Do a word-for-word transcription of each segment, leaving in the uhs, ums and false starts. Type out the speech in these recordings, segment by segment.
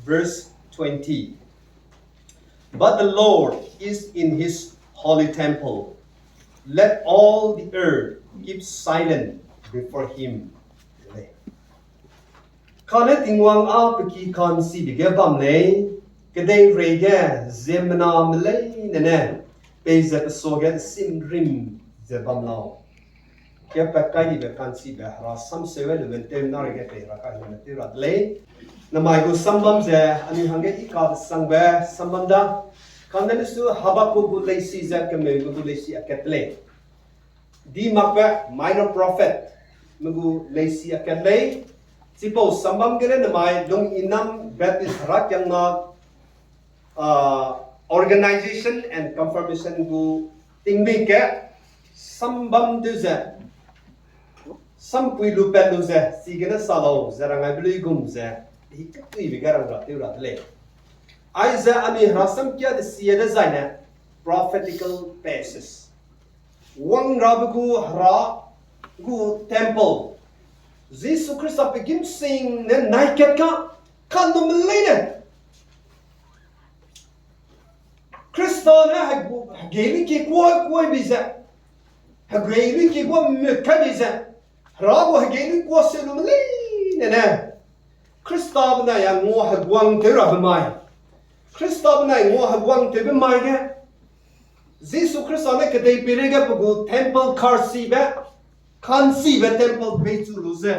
Verse twenty. But the Lord is in his holy temple. Let all the earth keep silent before him. Kane Tingwang â pe ki ka'nchibe ge bam lei, kedeireige ziemmename leine ne peize pe suage ’nsimrim ze bam lau. Ge pat kai dibe ka'nchibe Hera samseu e lume tew na reige pei ra kai lume tew ra de lei. Namai gu sambam ze anui hangge i kadesangbe sambam da. Kane lesu Habakuk gu leisi ze kemeume gu leisi a kat lei. Di makbe minor prophet me gu leisi a kat lei. Chipau sambam gene namai Lunginam Baptist Herakiangna, ah, Organization and Confirmation gu tingmik ge sambam tew ze, sampui lu pat lu ze, chigene sa lau ze rang aibe luigum ze, hiketuibe ge rang ra tew ra de lei. Aize anui Hera samkia de sia dezaine, prophetical passage. Wangrabe gu Hera gu temple, Jisu Khrista pe gîmsing ne nai kat ka, ka'nnumme leine Khrista ne hegu-, hegei lui ki kuâ kuâ bi ze, hegei lui ki kuâ mut kai bi ze, Hera gu hegei lui kuâ seu lume leine ne, Khrista benai a ngua heguang tew rabe mai. Khrista benai ngua heguang tewbe mai ge, Jisu Khrista ne kedei peireige pe gu temple karchibe, ka'nchibe temple peichu lu ze,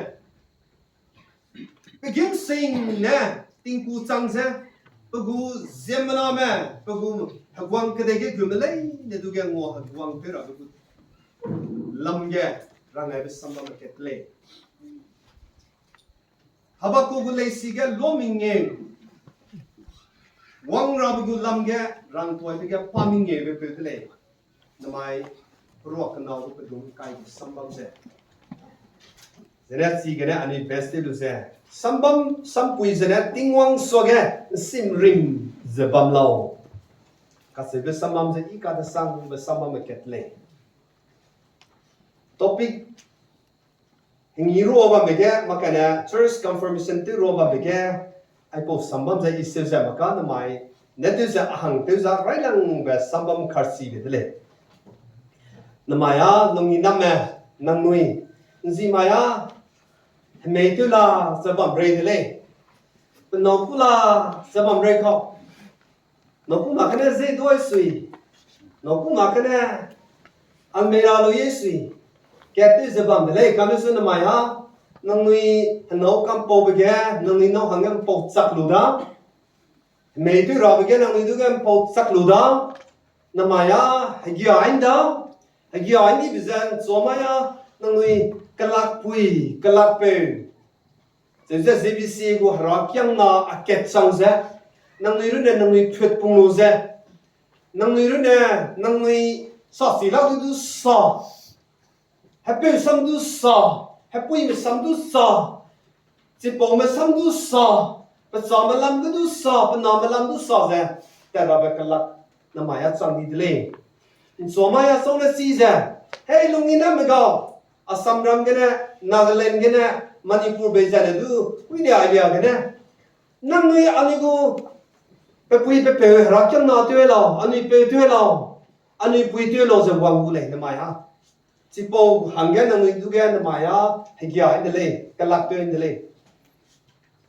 pe gîmsing ne tingku chang ze, pe gu ziemmename, pe gu heguang kedei ge gume leine du ge ngua heguang tew rabe gu lam ge rang aibe sambam kat lei. Habakuk gu leisi ge lua mengeu, wangrabe gu lam ge rangtuaibe ge pa mengeube peu de lei. Namai perua kenau gu pedung kai ge sambam ze, zene chigene anui best tew lu ze, sambam sampui zene Tingwang suage ’nsimrim ze bam lau. Kacheube sambam ze i kadesangbe sambam kat lei. Topic hengi rua bambe ge, makane church confirmation tew rua bambe ge, aipau sambam ze i seu ze maka namai, ne tew ze a hang tew ze railangbe sambam karchibe de lei. Namai â Lunginame, nangnui, ’nzimai â hemei tew la ze bam rei de lei. Pe nâu ku la ze bam rei kau. Nâu ku ma kene ze duai sui. Nâu ku ma kene almera lu ye sui. Kat tew ze bam de lei, kane su namai â, nangnui henâu kampaube ge, nangnui nâu hangge ’mpau chak lu da. Hemei tew rabe ge nangnui du ge ’mpau chak lu da. Namai â, hegia ’nda, hegia ’ndibe ze ’nchuamai â, nangnui kelakpui, kelakpeu, cheu ze Z B C gu herakiangna a kat chang ze, nangnui runne nangnui put pung lu ze, nangnui runne nangnui sa chi lak du du sa, hepeu sam du sa, hepuime sam du sa, chipaume sam du sa, pechame lam ge du sa, pename lam du sa ze, tat rabe kelak namai â chang di de lei. ’Nchuamai â chau ne chi ze, hei Lunginame gau, Assamram gene, Nagaland gene, Manipur bei zane du, kuine idea gene, nangnui anui gu pepui pepeu herakiangna tew lau, anui peu tew lau, anui pui tew lau ze wang gu lei namai â. Chipau hangge nangnui du ge namai â, hegia ’nde lei, kelak tew ’nde lei.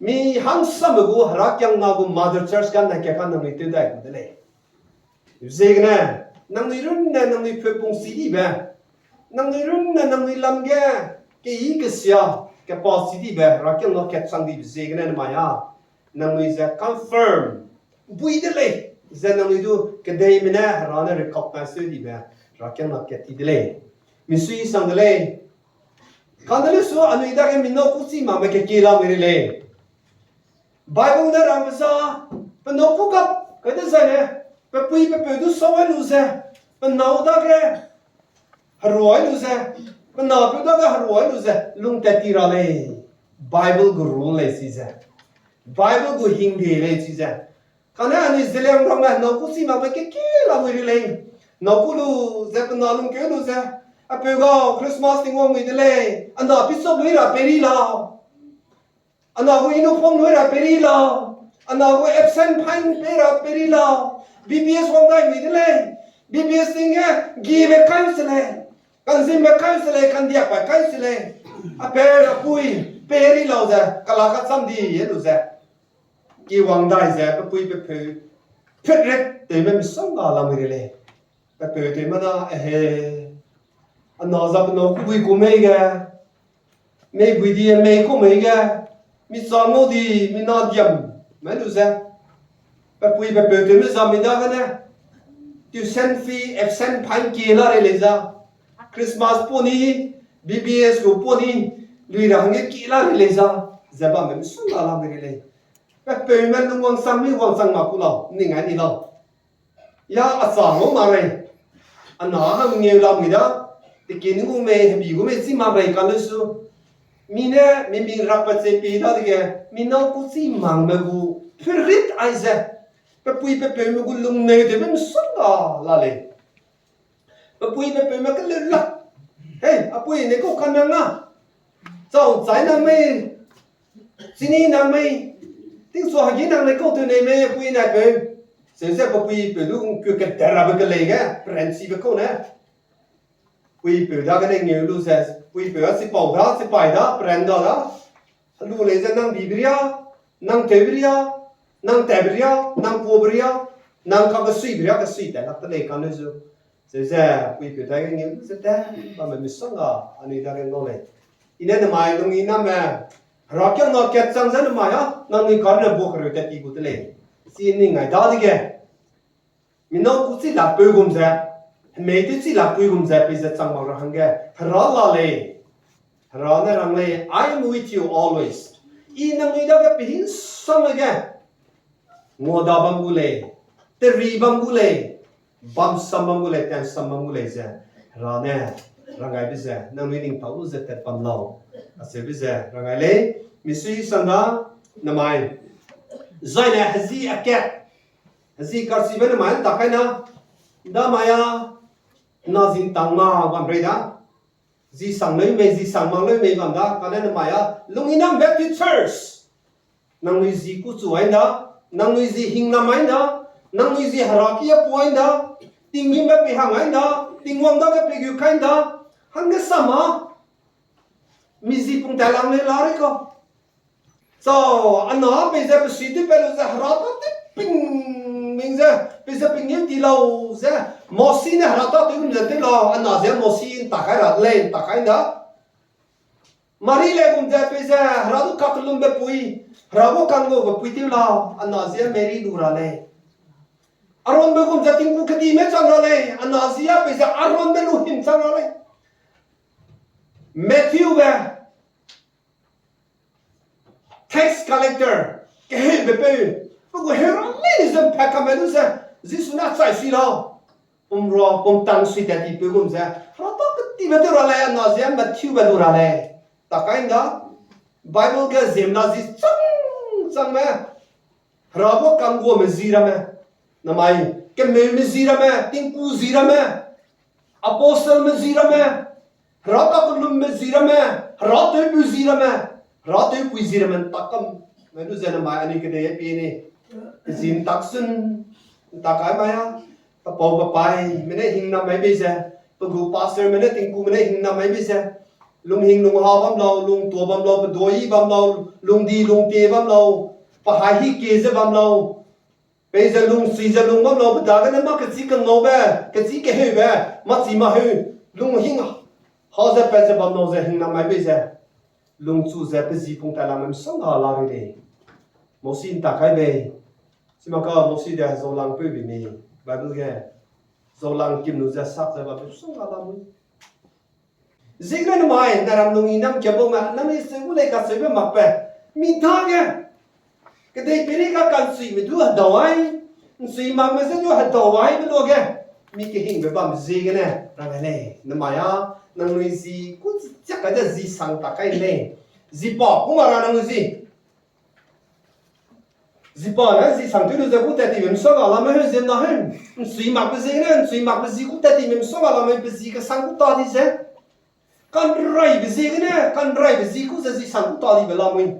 Mi hangsame gu herakiangna gu mother church ga na kat ka nangnui tew dai gu de lei. Ziegene, nangnui runne nangnui put pung chi dibe, nangnui runne nangnui lam ge keyi kesia, kepa chi dibe, herakiangna kat chang dibe ziegene namai â, nangnui ze confirm bui de lei, ze nangnui du kedeime ne Hera ne recognize tew dibe, herakiangna kat ti de lei. Misui sang de lei. Kane lesu anui dage mi nâu ku chi makme kekie lamui rei lei. Bible ne rangbe za, pe nâu ku gap kai dezaine, pepui pepeu du sâu ai lu ze, pe nâu dage herua ai lu ze, pe napeu dage herua ai lu ze, lungtat ti ra lei. Bible gu rule lei chize. Bible gu hingde lei chize. Kane anui Zeliangrongme nâu ku chi makme kekie lamui rei lei. Nâu ku lu ze pe na lungkeu lu ze, apeu gau Christmas tingwang mui de lei. A na pichop lui ra peri lau. A na gu uniform lui ra peri lau. Ana gu absent fine pei ra pei ri lau. B B S wang dai mi de lei. B B S ting ge gibe kai se lei. Kanzimbe kai se lei, kandiakbe kai se lei. Ape apui pei ri lau ze, kala kacham di e lu ze. Ki wang dai ze, pe pui pe peu. Phit rit tewbe misongga lam ri lei. Pe peu tew mana, ehe. Ana za pe nâu ku bui ku mei ge. Mei bui di mei ku mei ge, mi chang ngau di, mi na diam, mai lu ze. Pe pui pe peu tewme za mi dagene. Tuition fee, absent fine kie la rei lei za. Christmas pau ni, B B S gu pau ni, lui ra hangge kie la rei lei za. Ze bamme misongga lam ri lei. Pe peume lung wangchang mi wangchang mak ku lau, ning ai ni lau. Ya a chang ngau mak rei. Ana hangngeu lam mi da. Teki ning gu mei, hebi gu mei chi mak rei ka lu su. Mi ne, mi mi rakpat che pi dadege, mi nâu ku chi makme gu, phit rit ai ze. Pe pui pe peume gu lungneu tewbe misongga la lei. Pe pui pe peume keleu lak. Hei, apui ne kau kanang a. Chau chai nang mei. Chini nang mei. Tingchua hagi nang ne kau tew nei mei, apui nai peu. Seu ze pe pui peu du ngku kederabe kelei ge, peranchibe kau ne. Puipeu dagene ngeu lu ze, puipeu a chipau da, chipai da, peran da da. Lu lei ze nang bibe ria, nang tewbe ria, nang tatbe ria, nang puabe ria, nang ka kesuibe ria, kesui tat lak te lei ka lu zu. Ze ze, puipeu dage ngeu lu ze te, bamme misongga, anui dage ngau lei. I ne nemai lung i name, herakiangna kat chang ze nemai a, nangnui karne bua kereu tat ti gu te lei. Chi ning ngai dadege. Mi nâu ku chi lapeu gum ze, hemei tew chi lapeu gum ze, peize chang mak ra hangge, Hera la lei. Hera ne rang lei, I am with you always. I nangnui dage pehingsangme ge, nguada bam gu lei, teri bam gu lei, bamsam bam gu lei, tansam bam gu lei ze, Hera ne rang gaibe ze, nangnui ning tau lu ze tat bam lau. Acheube ze rang gai lei, misui sangga, nemai. Zaine hezi akat, hezi karchibe nemai ntak kai na, ndamai a, na zin tang ma bam rei da. Zi sang leu mei, zi sang mak leu mei bam da, kane nemai a, lung i nam back to church. Nangnui zi ku chu ai nda, nangnui zi hing nam ai nda, nangnui zi Hera ki a pu ai nda, tinggîmbe pei hang ai nda, Tingwang dage pei gu kai nda, hangge sa ma, mi zi pung tat lang lei la rei kau. Chau, ana peize pe sui tew pat lu ze Hera ta tew ping ming ze, peize ping ngeu di lau ze, Mosi ne Hera ta tew gum ze tew lau, ana ze Mosi ntak kai ra de lei, ntak kai nda. Mari le gum ze peize Hera du kakellumbe pui, Hera gu kangguabe pui tew lau, ana ze Mary lu ra lei. Aaronbe gum ze tingku kedime chang ra lei, ana zi a peize Aaronbe lu him chang ra lei. Matthewbe, tax collector, keheube peu, pe gu heu ra leine ze mpat kamme lu ze, Jisu ne chai sui lau. Pum rua, pum tang sui tat ti peu gum ze, Hera ta ketibe tew ra lei, ana zi a Matthewbe lu ra lei. Ta kai nda, Bible ge ziemna zi chang changme, Hera gu kangguame zi ramme, namai, kemeume zi ramme, tingku zi ramme, apostleme zi ramme, Hera kakellumbe zi ramme, Hera tewpeu zi ramme, Hera tewpui zi ramme ntak kam, ngai lu ze namai anui kedei pie ni. Zi ntak sun, ntak kai mai a, pe pau pe paime ne hing nam mai bei ze, pe gu pastorme ne tingkume ne hing nam mai bei ze, lunghing lungha bam lau, lungtua bam lau, pe duai bam lau, lungdi lungtie bam lau, pe hai hi kie ze bam lau, peize lungsui ze lung bam lau, pe dagene mâ kechî kengaube, kechî keheube, mâ chî mâ heu, lunghing ha ze pat ze bam lau ze hing nam mai bei ze, lungchu ze pe zi pung tat lang mem sangga la rei lei. Mosi ntak kai bei. Chimaka Mosi de zaulang peu bi mi, Bible ge. Zaulang kim lu ze sak ze bam mem sangga la mui. Ziegene namai, naram lung i nam kiabaume, nangnui seu gu lei kacheube makbe. Mi dage. Kedei peri ga kansuime du hedau ai. Nsui makme ze du hedau ai be luage. Mi kehingbe bam ziegene rang lei. Namai a, nangnui zi ku chiak kai de zi sang tak kai lei. Zi pa ku ma ra nangnui zi. Zi pa ne zi sang tew lu ze gu tat tibe msang a la me heu ziemna heu. Nsui makbe ziegene, nsui makbe zi gu tat tibe msang a la me pe zi kesang gu ta di ze. Kanraibe ziegene, kanraibe zi ku ze zi sang gu ta dibe lamui.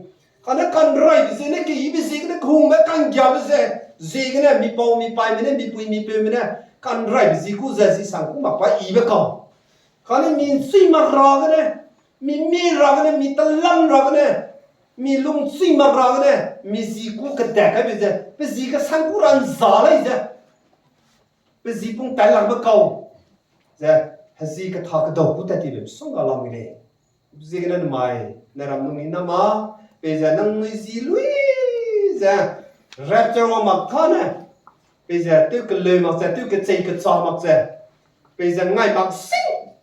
Kane kanraibe ziegene, keyibe ziegene, kehungbe kanggiabe ze, ziegene, mipau mipaime ne, mipui mipeume ne, kanraibe zie ku ze, zi sang ku mak pa yibe kau. Kane mi nchui mak ra gene, mi mi ra gene, mi telam ra gene, mi lungchui mak ra gene, mi zi ku kede kaibe ze, pe zi kesang ku ra nza lei ze, pe zi pung tai lakbe kau ze, hezi ketha kedau ku tat tibe song ga lamui lei. Ziegene namai, ne ram nung i nama, peize nangnui zi lui ze, rapture wang mak kane, peize tew keleu mak ze, tew kechei kecha mak ze, peize ngai mak sing.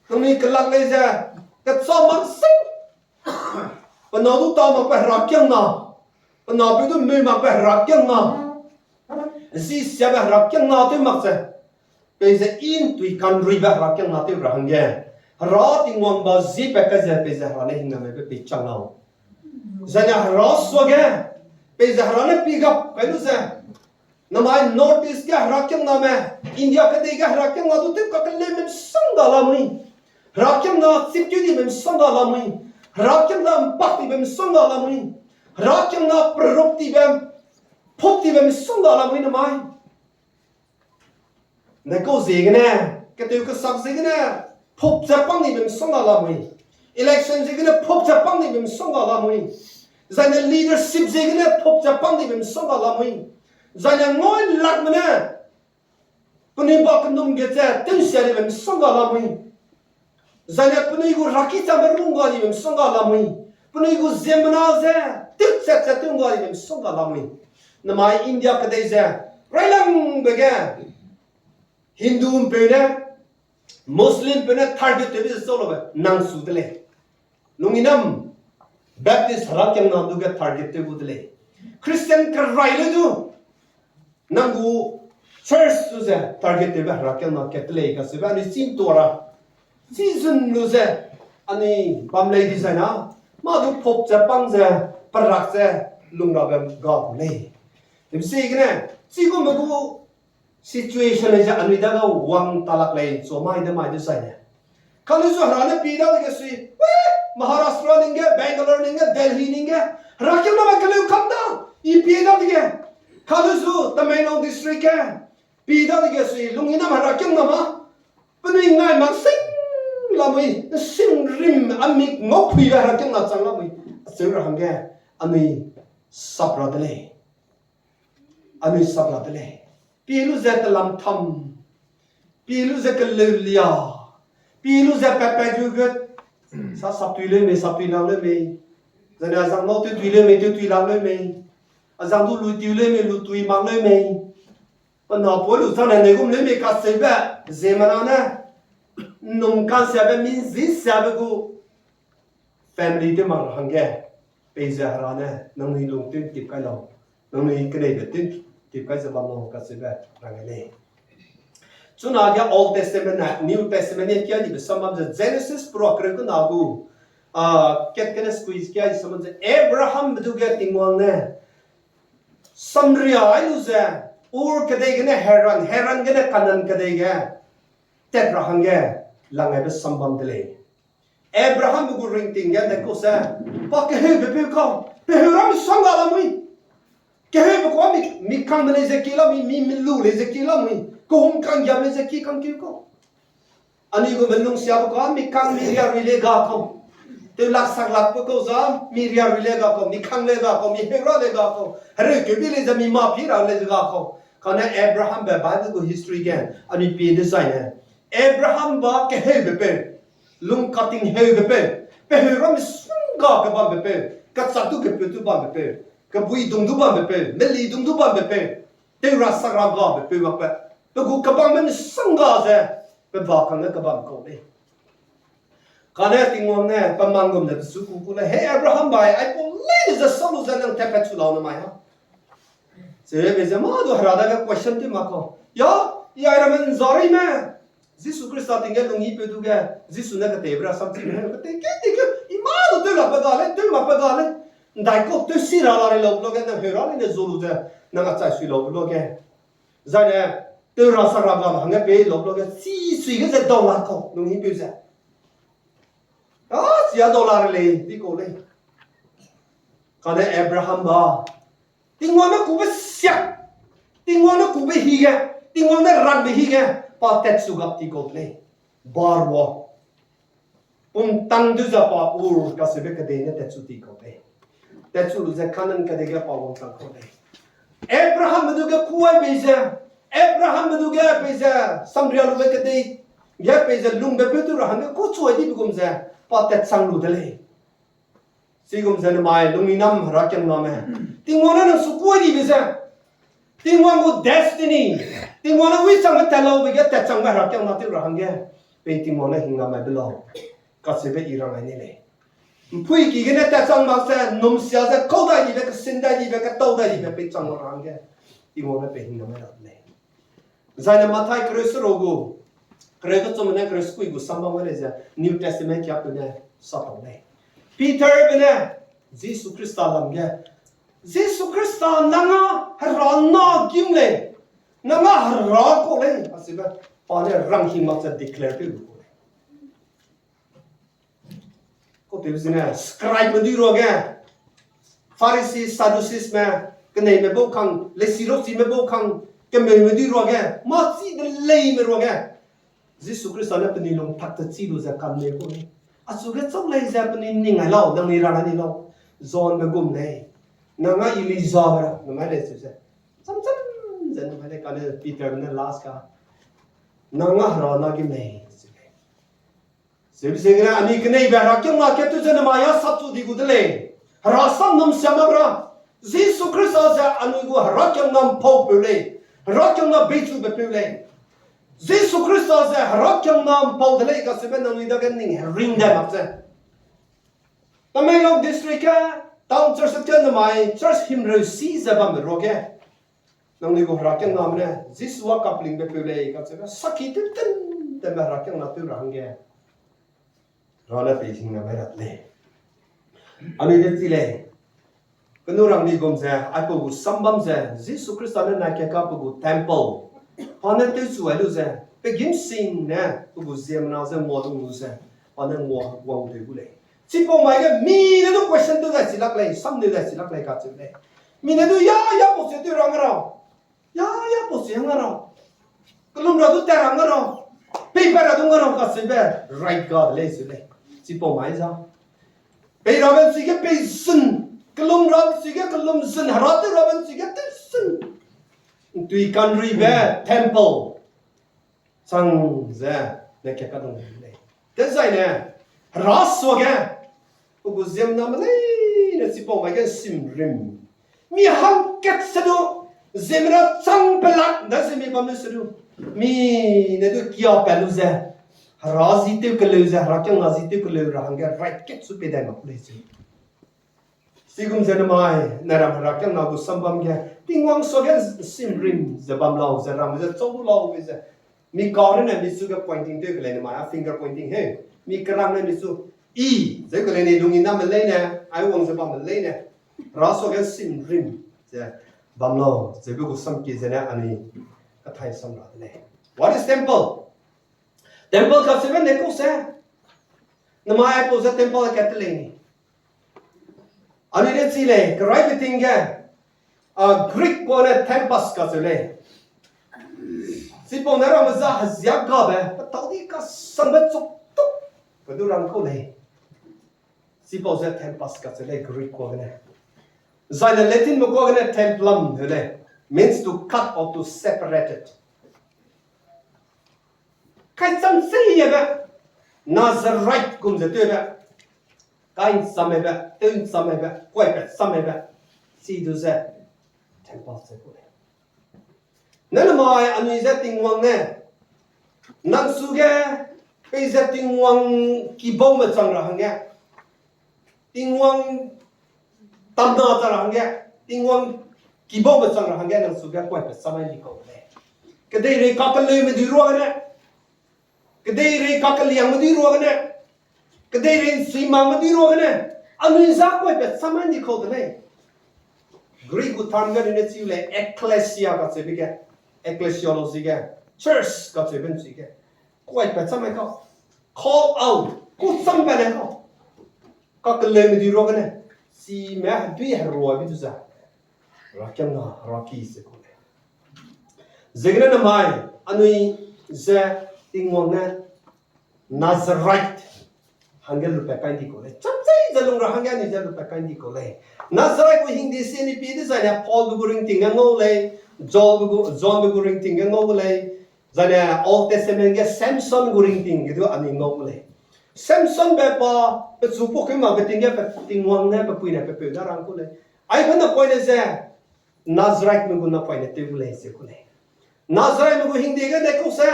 Nangnui kelak lei ze, kecha mak sing. Pe na du ta makbe herakiangna, pe napeu du mei makbe herakiangna, zi siabe herakiangna tew mak ze, peize i ntui kanruibe herakiangna tew ra hangge, Hera Tingwang ba zi pat kai ze peize Hera ne hingnamebe pei chang lau. Zane Hera suage, peize Hera ne pi gap kai lu ze, namai North East ge herakiangname, India kedei ge herakiangna du tew kakeleume song ga lamui. Herakiangna chipkeu dibe song ga lamui. Herakiangna mpak dibe song ga lamui. Herakiangna peruk dibe, puk dibe song ga lamui namai. Nekau ziegene, ketew kesak ziegene, puk ze pang dibe song ga lamui. Election ziegene puk ze pang dibe song ga lamui. Zane leadership ziegene puk ze pang dibe song ga lamui. Zane ngoi lakme ne, penui ba kenum ge ze tewsia dibe song ga lamui. Zane penui gu raki changbe rung ga dibe song ga lamui. Penui gu ziemmena ze, tewchat ze tew ga dibe song ga lamui. Namai India kedei ze, railangbe ge, Hindu mpeu ne, Muslim peu ne target tewbe ze solobe nang su de lei. Lunginam, Baptist herakiangna du ge target tew gu de lei. Christian kerai le du, nang gu church du ze target tewbe herakiangna kat de lei kacheube anui chin tua ra. Chi zun lu ze, anui bam lei dizai na, mâ du pop ze pang ze, perak ze, lung rabe ga gu lei. Tewbe ziegene, chigumbe gu situation lei ze anui dage wang talak lei, chua mai de mai de zai ne. Kane zu Hera ne pi dadege sui, we, Maharashtra ning ge, Bangalore ning ge, Delhi ning ge, herakiangname keleu kam da, i pi dadege. Kane zu Tamenglong district ge, pi dadege sui, lunginam herakiangname, penui ngai mak sing lamui, sim rim, a mik ngau pui be herakiangna chang lamui, acheu ra hangge, anui sap ra de lei. Anui sap ra de lei. Pi lu ze telam tham. Pi lu ze keleu lia. Pi lu ze pat pat gu gut. Sa saptui leu mei, saptui lak leu mei. Zane azang mau tew tui leu mei, tew tui lak leu mei. Azang du lui tui leu mei, lui tui mak leu mei. Pe na poi lu zane ne gum leu mei kacheube. Ziemmena ne. Nnum ka'nsiabe, minzi siabe gu family tew mak ra hangge, peize Hera ne, nangnui lung tew tip kai lau, nangnui keneibe tew tip kai ze bam lau kacheube rang lei. Chunage Old Testament ne New Testament ne kia dibe sambam ze Genesis pura kereu kena gu, a, kat kene squeeze kia di sambam ze Abraham be du ge Tingwang ne, samria ai lu ze, Ur kedei gene Haran, Haran gene Kanan kedei ge, tat ra hangge, lang aibe sambam de lei. Abraham gu ringting ge ne kau se, pa keheube peu kau, peheu ramme song ga lamui. Keheube kau mi, mi kangme lei ze ki lamui, mi, mi melu lei ze ki lamui, kehung kanggiam lei ze ki kangkeu kau. Anui gu melung siabe kau, mi kang mi riarui lei ga kau. Tew lak sak lakbe kau za, mi riarui lei ga kau, mi kang lei ga kau, mi heu ra lei ga kau. Hereu keu bi lei ze mi ma pi ra lei ze ga kau. Kane Abraham be Bible gu history ge, anui pie dezaine. Abraham ba keheube peu, lung kating heube peu, peheu ramme sung ga kebambe peu, kachak du kepeu du bambe peu, kebui dung du bambe peu, meli dung du bambe peu, tew ra sak ra gabe peu makbe, pe gu kebangme sung ga ze, pe ba kangge kebam kau lei. Kane Tingwang ne pe mang gum ze pe su ku ku lei, hei Abraham bai, aipau leine ze sau lu ze nang tatpat chu lau namai ha. Chebe ze mâ du Hera dage question tew mak kau. Ya, i ai ramme nza reime. Jisu Khrista ting ge lung i peu du ge, Jisu ne keteibe ra samchi ne, ketei ke, tei ke, i mâ du tew lakbe ga lei, tew makbe ga lei. Ndai kau tew si ra la rei lau luage, nang heu ra leine zu lu ze, nang achai sui lau luage. Zaine, tew ra sak ra ga hangge pei lau luage, chi sui ge ze dau la kau, lung i peu ze. A, chi a dau la rei lei, di kau lei. Kane Abraham ba, Tingwang ne kube siak, Tingwang ne kube hige, Tingwang ne rangbe hige, pa tatchu gap ti kau de lei. Barua. Pumtang du ze pa Ur kacheube kedei ne tatchu ti kau lei. Tatchu lu ze Kanan kedei ge pa wangchang kau lei. Abrahambe du ge kuai bei ze, Abrahambe du ge peize samria lube kedei ge peize lungbe peu tew ra hangge kuchuai dibe gum ze pa tatchang lu de lei. Chigum ze nemai lungninam herakiangname, Tingwang ne nang su kuai dibe ze, Tingwang gu destiny, Tingwang ne wi changbe tatlaube ge tatchangbe herakiangna tew ra hangge, pei Tingwang ne hingnamaibe lau, kacheube I rang ai ni lei. Mpuiki gene tatchang mak ze, numsia ze, kau dai dibe, kesin dai dibe, ketau dai dibe, pei chang ra hangge, Tingwang ne pei hingnamai ra de lei. Zaine Mathai kereu seruk gu, kereu kechum ne kereu sekui gu sambam ga lei ze New Testament kiapeu ne sa tau lei. Peterbe ne Jisu Khrista lam ge, Jisu Khrista nang â Hera na gîm lei, nang â Hera kau lei, achibe pa ne rang hing mak ze declare tew lu kau lei. Kau tewbe zene scribeme dui ruage, Pharisee, Sadduceesme, keneime bau kang, leisi rauchime bau kang, kemeume dui ruage, mâ chi de leime ruage, Jisu Khrista ne penui lung tak te chi lu ze kanmei kau lei. Achu ge chau lei ze penui ning ai lau, nangnui rang ai ni lau. Johnbe gum lei. Nang â Elijabe ra, namai lei cheu ze. Cham cham ze namai lei kane Peterbe ne last ka, nang â Hera na gîm lei, cheu lei. Chibe ziegene anui keneibe herakiangna kat tew ze nemai â sapchu di gu de lei. Hera sam num siam mak ra. Jisu Khrista ze anui gu herakiangna mpaupeu lei. Herakiangna beichubepeu lei. Jisu Khrista ze herakiangna mpau de lei kacheube nangnui dage ning heringdai mak ze, Tamenglong district ge, town church ge nemai church himreu si ze bambe ruage, nangnui gu herakiangname ne Jisu â kaplingbe peu lei kacheube saki tew ten tenbe herakiangna tew ra hangge, Hera ne pei hingnamai ra de lei. Anui de chi lei. Kenu rang di gum ze, aipau gu sambam ze, Jisu Khrista ne nai kat ka pe gu temple, pa ne tewchu ai lu ze, pe gîm sing ne pe gu ziemmena je ngua dung lu ze, pa ne ngua wang tew gu lei. Chipau mai ge mi ne du question tew dai chi lak lei, sam tew dai chi lak lei kacheu lei. Mi ne du ya, ya pau se tew ra nga ra. Ya, ya pau se nga ra. Kelum ra du tat ra nga ra. Peipat ra du nga ra kacheube right ga de lei cheu lei. Chipau mai za, pei rabe ’nchi ge pei zun, kelum rabe ’nchi ge kelum zun, hera tew rabe ’nchi ge tew zun. ’Ntui kanribe temple chang ze ne kat kadung lei. Dezaine, hera suage, pe gu ziemmename leine chipau mai ge ’nsimrim, mi hangkat se du, ziemmena chang pelak ’nda ze mi bam lu se du, mi ne du kiapat lu ze, hera zi tew keleu ze, herakiangna zi tew keleu ra hangge right kat su pei dai mak ku lei cheu. Chigum ze nemai, nai ram herakiangna gu sambam ge, Tingwang suage ’nsimrim ze bam lau ze rang ze chau du lau be ze, mi kau rene mi chu ge pointing tew ke lei nemai, a finger pointing he. Mi kerang ne mi chu, i, zeu ke lei ne lungniname leine, ai wang ze bamme leine, hera suage ’nsimrim ze bam lau, zeube gu samkie zene anui kathai sam ra de lei. What is temple? Temple kacheube ne kau se, nemai aipau ze temple kat te lei ni. Anui ne chi lei, keraibe ting ge, a, Greek kua ne temples kacheu lei. Chipau ne ramme za heziak gabe, petau di kasangbe chuktuk, pe du rang kau lei. Chipau ze temples kacheu lei Greek kua gene. Zaine Latinme kua gene templum heu lei, means to cut or to separate it. Kai cham seiebe, Nazarite gum ze tewbe, kai ’nchammebe, tew ’nchammebe, kuaipat chammebe, chi du ze temple ze ku lei. Ne nemai anui ze Tingwang ne, nang suage, peize Tingwang kibaume chang ra hangge, Tingwang tamna chang ra hangge, Tingwang kibaume chang ra hangge nang suage kuaipat chamai di kau lei. Kedeirei kakeleume dui ruagene, kedeirei kakeliangme dui ruagene, kedeirei ’nsuimangme dui ruagene, anui za kuaipat chamai di kau de lei. Greek gu term ge anui ne chiu lei, ekklesia kacheube ge, ecclesiology ge, church kacheube ’nchi ge, kuaipat chamai kau, call out, kuchangpat ne kau. Kakeleume dui ruagene, Sime hedui heruabe du ze, rakiangna raki ze kau lei. Ziegene namai, anui ze Tingwang ne Nazarite hangge lupat kai ndi kau lei. Chamchei ze lung ra hangge anui ze lupat kai ndi kau lei. Nazarite gu hingde sie ni pi dezaine Paulbe gu ringting ge ngau lei, Joelbe gu, Johnbe gu ringting ge ngau lei, zaine Old Testament ge Samson gu ringting ge du anui ngau lei. Samsonbe pa pechu pau keu makbe ting ge pe Tingwang ne pe pui ne pe peu da rang kau lei. Aibe napoine ze Nazariteme gu napoine tew gu lei ze kau lei. Nazariteme gu hingde ge dei kau se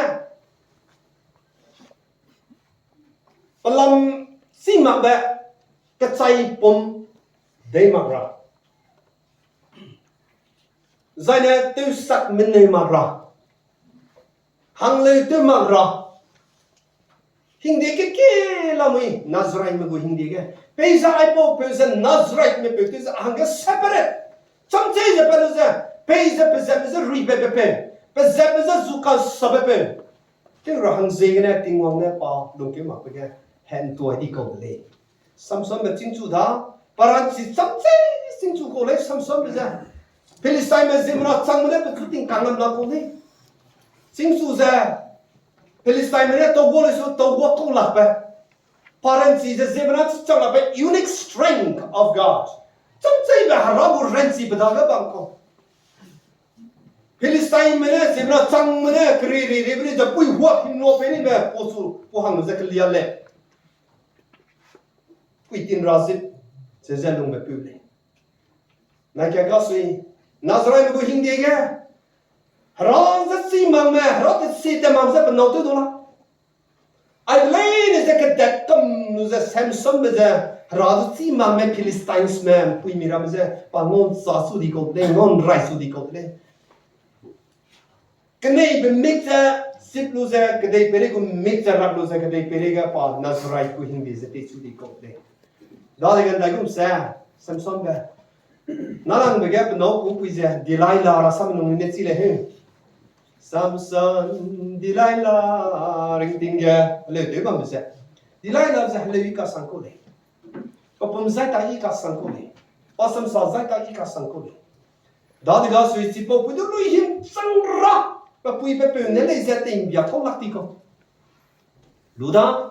pelam chî makbe, kechaipum dei mak ra, zaine tewsak menei mak ra, hangleu tew mak ra, hingde kekie lamui Nazariteme gu hingde ge. Peize aipau peu ze Nazariteme peu tew ze hangge separate. Chamchei ze pa lu ze, peize pezatme ze ruibe pe peu, pezatme ze zu kasabe peu tew ra hang ziegene Tingwang ne pa lungkeu makbe ge hentuai di kau de lei. Samsonbe chîngchu da, pa ranchi chamchei chîngchu kau lei Samsonbe ze. Philistineme ziemmena changme ne pechu tingkang lam la kau lei. Chîngchu ze, Philistineme ne tau gua lei su tau gua kau lakbe. Pa ranchi ze ziemmena chi chang lakbe unique strength of God. Chamcheibe Hera gu ranchi pe dage bam kau. Philistineme ne ziemmena changme ne keri ri ribe ni ze pui hua himlo pe nibe pau chu pau hang ze kelia lei. Pui tin ra zip ze ze lungbe peu lei. Nai ka gasui, Nazariteme gu hingde ge, Hera ze chî makme, Hera te si te mak ze pe nâu tew du la. Ai leine ze kedat kam lu ze Samsonbe ze, Hera du chî makme Philistinesme, puimi ramme ze, pa ngau sa su di kau de lei, ngau rai su di kau de lei. Keneibe mik ze sip lu ze, kedei peirei gu mik ze rak lu ze, kedei peirei ge pa Nazarite gu hingde ze teichu di kau de lei. Dadege ndaigum se, Samsonbe, nalangbe ge pe nâu ku pui ze, Delilah ra sam nung ne chi lei heu. Samson, Delilah, ringting ge, heleu tew bambe ze. Delilah ze heleu i kasang kau lei. Pe pum zai ta i kasang kau lei. Pa samsa zai ta i kasang kau lei. Dadege sui chipau pui du lui him chang ra, pe pui pe peu ne lei ze tingbia kau lak ti kau. Lu da,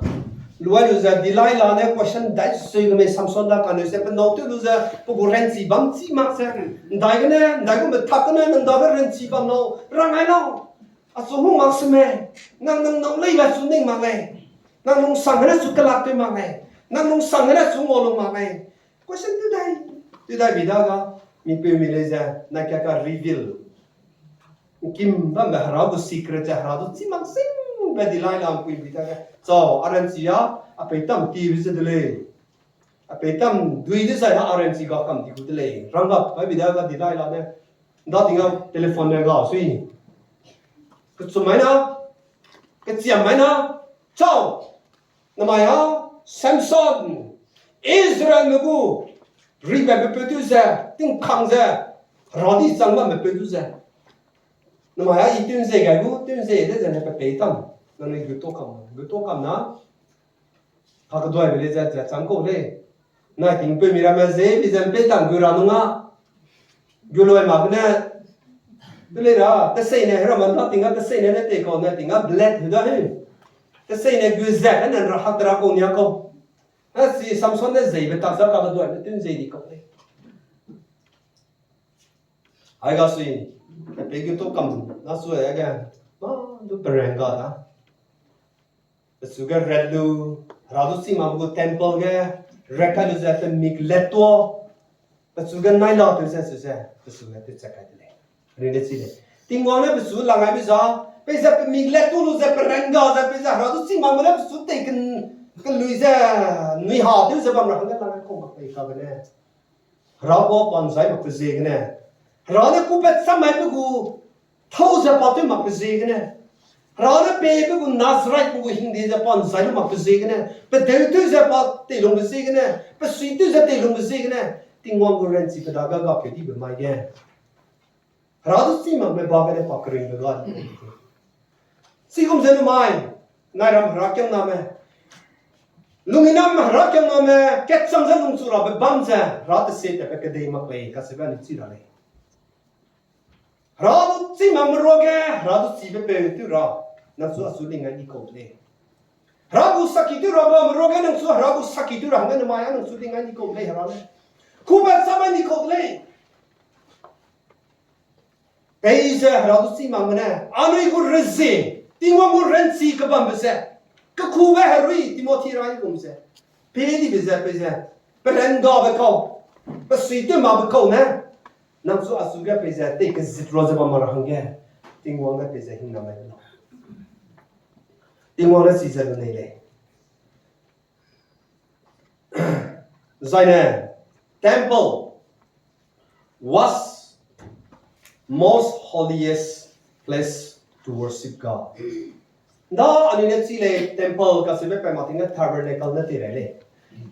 luai lu ze Delilah ne question dai sui ge mei Samson da kaneu ze pe nâu tew lu ze pe gu ranchi bam chî mak ze. Ndaigene, ndaigumbe tak gene nang dage ranchi bam lau, rang ai lau. Achu hung mak se mei, nang nang nâu leibe chu ning mak lei. Nang lungsang gene chu kelak tew mak lei. Nang lungsang gene chu ngau lu mak lei. Question tew dai, tew dai bi dage, mi peu mi lei ze, nai ka ka reveal. Ngkim bambe Hera gu secret ze Hera du chî mak singbe Delilah mpui bi dage. Chau, a ranchi a, a peitam tibe ze de lei. A peitam dui dezai na a ranchi ga kam di gu de lei. Rang ga pa bi dage Delilah ne. Nda ting a telephone ne ga sui. Kechum mai na, kechiam mai na, chau. Namai a, Samson, Israelme gu ribe pe peu tew ze, tingkang ze, Hera di chang bamme peu tew ze. Namai a i tew nzei gai gu, tew nzei de ze ne pe peitam. Nangnui gu to kam, gu to kam na, kakeduaibe lei ze, ze chang kau lei. Nai tingpeumi ramme ze, bi ze peitam gu ra nung a. Gu loi mak ne, te lei ra, teseine hera man da ting a, teseine ne tei kau ne ting a, blade hu da he. Teseine gu ze, ne ra hak te ra kau nia kau. A si Samson ne zeibe tak za kakeduaibe tew nzei di kau lei. Ai ga sui, pe gu to kam, na sui a ge, ma, du pereng ga da. Pechu ge rat lu, Hera du chî mak gu temple ge, rat kai lu ze pe mik let tuâ, pechu ge nai la tew ze su ze, pechu ge tew chat kai de lei. Anui ne chi lei. Tingwang ne pechu lang ai mi za, peize pe mik let tuâ lu ze pe rangga ze peize Hera du chî mak me ne pechu tei ken, kelui ze, nui ha tew ze bam ra hangge lang ai kau mak pei kabe ne. Hera gu pa nzai mak pe ziegene. Hera ne ku pe cham mai pe gu, thâu ze pa tew mak pe ziegene. Hera ne pei pe gu Nazarite pe gu hingde ze pa nzai lu mak pe ziegene. Pe deu tew ze pa teilung pe ziegene. Pe sui tew ze teilung pe ziegene. Tingwang gu ranchi pe dage ga keu dibe mai ge. Hera du chî mak me ba gene pa keringbe ga di. Chigum ze namai, nai ram herakiangname. Lungninam herakiangname kechang ze lungchu rabe bam ze, hera tesie tatbe kedei mak lei, kacheube anui chi ra lei. Hera du chi makme ruage, hera du chibe peu tew ra, nang chu achu lingai ni kau de lei. Hera gu saki tew ra bamme ruage, nang chu hera gu saki tew ra hangge nemai a nang chu lingai ni kau de lei, hera le. Kube chamai ni kau de lei. Peize hera du chi makme ne, anui gu rezie, Tingwang gu ranchi kebambe ze, kekube herui Timothy rai gum ze, pedibe ze peize, perengabe kau, pesuitew makbe kau ne, nang chu achu ge peize tei kezit ra ze bam ra hangge, Tingwang ne peize hingnam mai de lau. Tingwang ne chize lu nei lei. Zaine, temple was most holiest place to worship God. Nda anui ne chi lei temple kacheube pe mak ting ne tabernacle ne tei rai lei.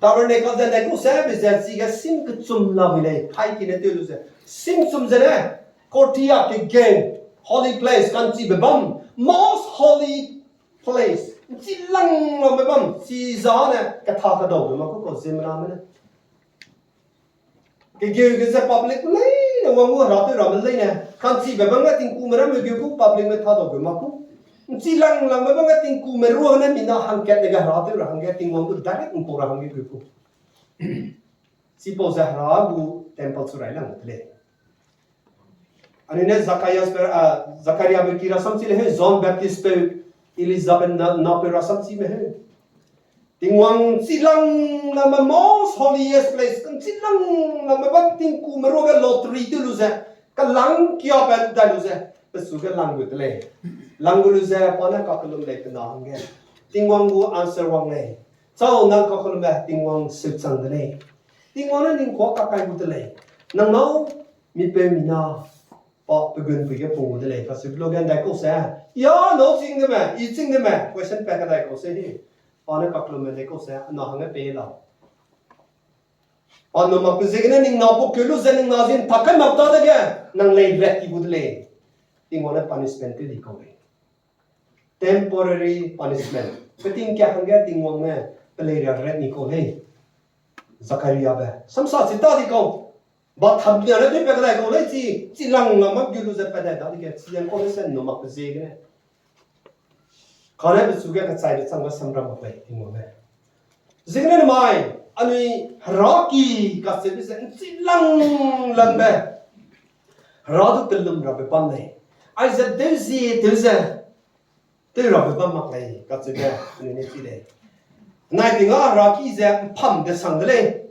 Tabernacle ze ne ku se be ze chige sim kechum la mui lei, kai ki ne tew lu ze. Sim chum ze ne, courtyard kegeu, holy place, ka'nchibe bam, most holy place. Nchi lang langbe bam, chi za ne, ketha kedaube mak ku kau ziemmename ne. Kegeu ge ze public leine wang gu hera tew ramme leine, ka'nchibe bam ge tingkume ramme geu gu publicme thadaube mak ku. Nchi lang langbe bam ge tingkume ruane mina hangkat ne ge hera tew ra hangge Tingwang gu direct mpau ra hangge geu ku. Chipau ze hera gu temple chu rai lang de lei. Anui ne Zacharias pe, a, Zachariabe ki rasam chi le heu, John Baptistpeu, Elizabeth na, napeu rasam chime heu. Tingwang nchi lang langbe most holiest place, nchi lang langbe bam tingkume ruage lottery tew lu ze, kelang kiabe dai lu ze, pechu ge lang gu de lei. Lang gu lu ze, pa ne kakellum lei pe na hangge. Tingwang gu answer wang lei. Chau nang kakellumbe Tingwang seuchang de lei. Tingwang ne ning kua kakai gu de lei. Nang nâu, mipeu mina, pa pe gunpui ge pung gu de lei. Kacheube lu ge ndaikau se, ya nâu ching de me, i ching de me, question pa kadaikau se hi. Pa ne kakellumbe ndaikau se, a na hangge pei lau. Pa nâu mak pe ziegene ning na pau keu lu ze ning na zi ntak kai mak ta dege, nang lei rat ti gu de lei. Tingwang ne punishment tew di kau lei. Temporary punishment. Pe tingkia hangge Tingwang ne pe lei ra rat ni kau lei. Zachariabe samsa chi ta di kau. Ba tham nia ne tew pe kadai kau lei chi, chi lang lang mak geu lu ze pa dai dadege, chi yang kau lei se nâu mak pe ziegene. Kane pechu ge kechaibe changbe samram mak lei Tingwang ne. Ziegene nemai, anui heraki kacheube ze nchi lang langbe, hera du kellum rabe bam lei. Aize deu zie deu ze, tew rabe bam mak lei kacheube anui ne chi lei. Nai ting a heraki ze mpham desang de lei.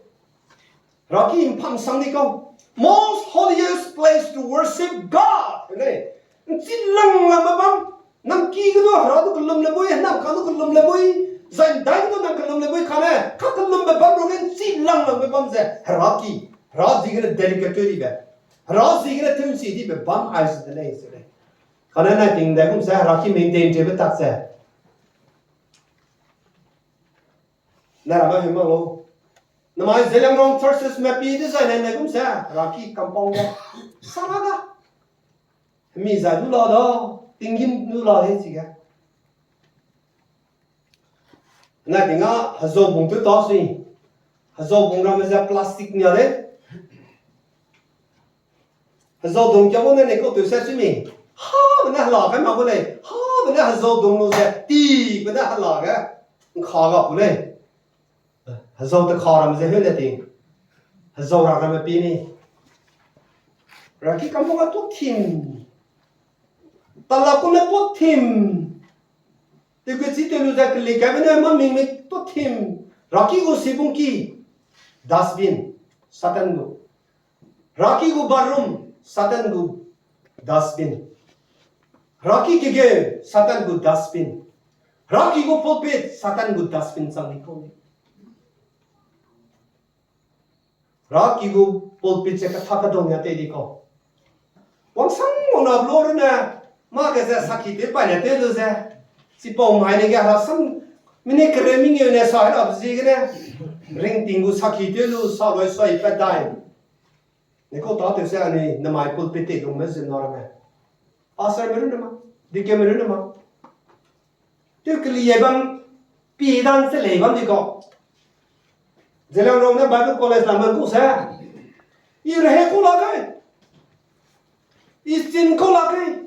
Heraki mpham sang di kau. Most holiest place to worship God. Lei. Nchi lang langbe bam. Nang ki ge du hera du kellum le bui, nang ka du kellum le bui. Zai ndai ge du nang kellum le bui kane. Kakellumbe bam ruage nchi lang langbe bam ze heraki. Hera ziegene dedicate tew dibe, hera ziegene tew nchi dibe bam aize de lei se lei. Kane nai ting dai gum ze heraki maintain tewbe tak ze. Na ramme heu mak lau. Namai Zeliangrong churches me pi dezaine nai gum ze heraki compound ge, sara ga, hemi zai du la da, tinggîm du la lei chige. Nai ting a hezau bung tew ta sui. Hezau bung ramme ze plastic nia lei. Hezau dung kia gu ne ne kau tew se sui mi. Habe ne hela kai mak gu lei. Habe ne hezau dung lu ze tibe ne hela ge nkha ga gu lei. Hezau tekha ramme ze heu ne ting. Hezau ra ramme pi ni. Heraki compound a tu thim. Tala ku ne tu thim. Tewkechi tew lu ze keli kaibe ne mamingme tu thim. Heraki gu sibung ki, dustbin, Satan gu. Heraki gu bathroom, Satan gu dustbin. Heraki kegeu, Satan gu dustbin. Heraki gu pulpit, Satan gu dustbin chang ni kau ni. Heraki gu pulpit ze ketha kedong ya tei di kau. Wangsang wang na blo rune, mâ ge ze saki tew pai ne tew lu ze. Chipau mai ne ge herasam, mine kere mengeu ne sa herabe ziegene. Ringting gu saki tew lu sa loi soi pat dai. Ne kau tatew se anui nemai pulpit tei lungme zun na ramme. Pastorme runne ma, deaconme runne ma. Tew keli ye bam, pi dan se lei bam di kau. Zeliangrong ne Bible College la man ku se. I rehe ku la kai. I chin ku la kai.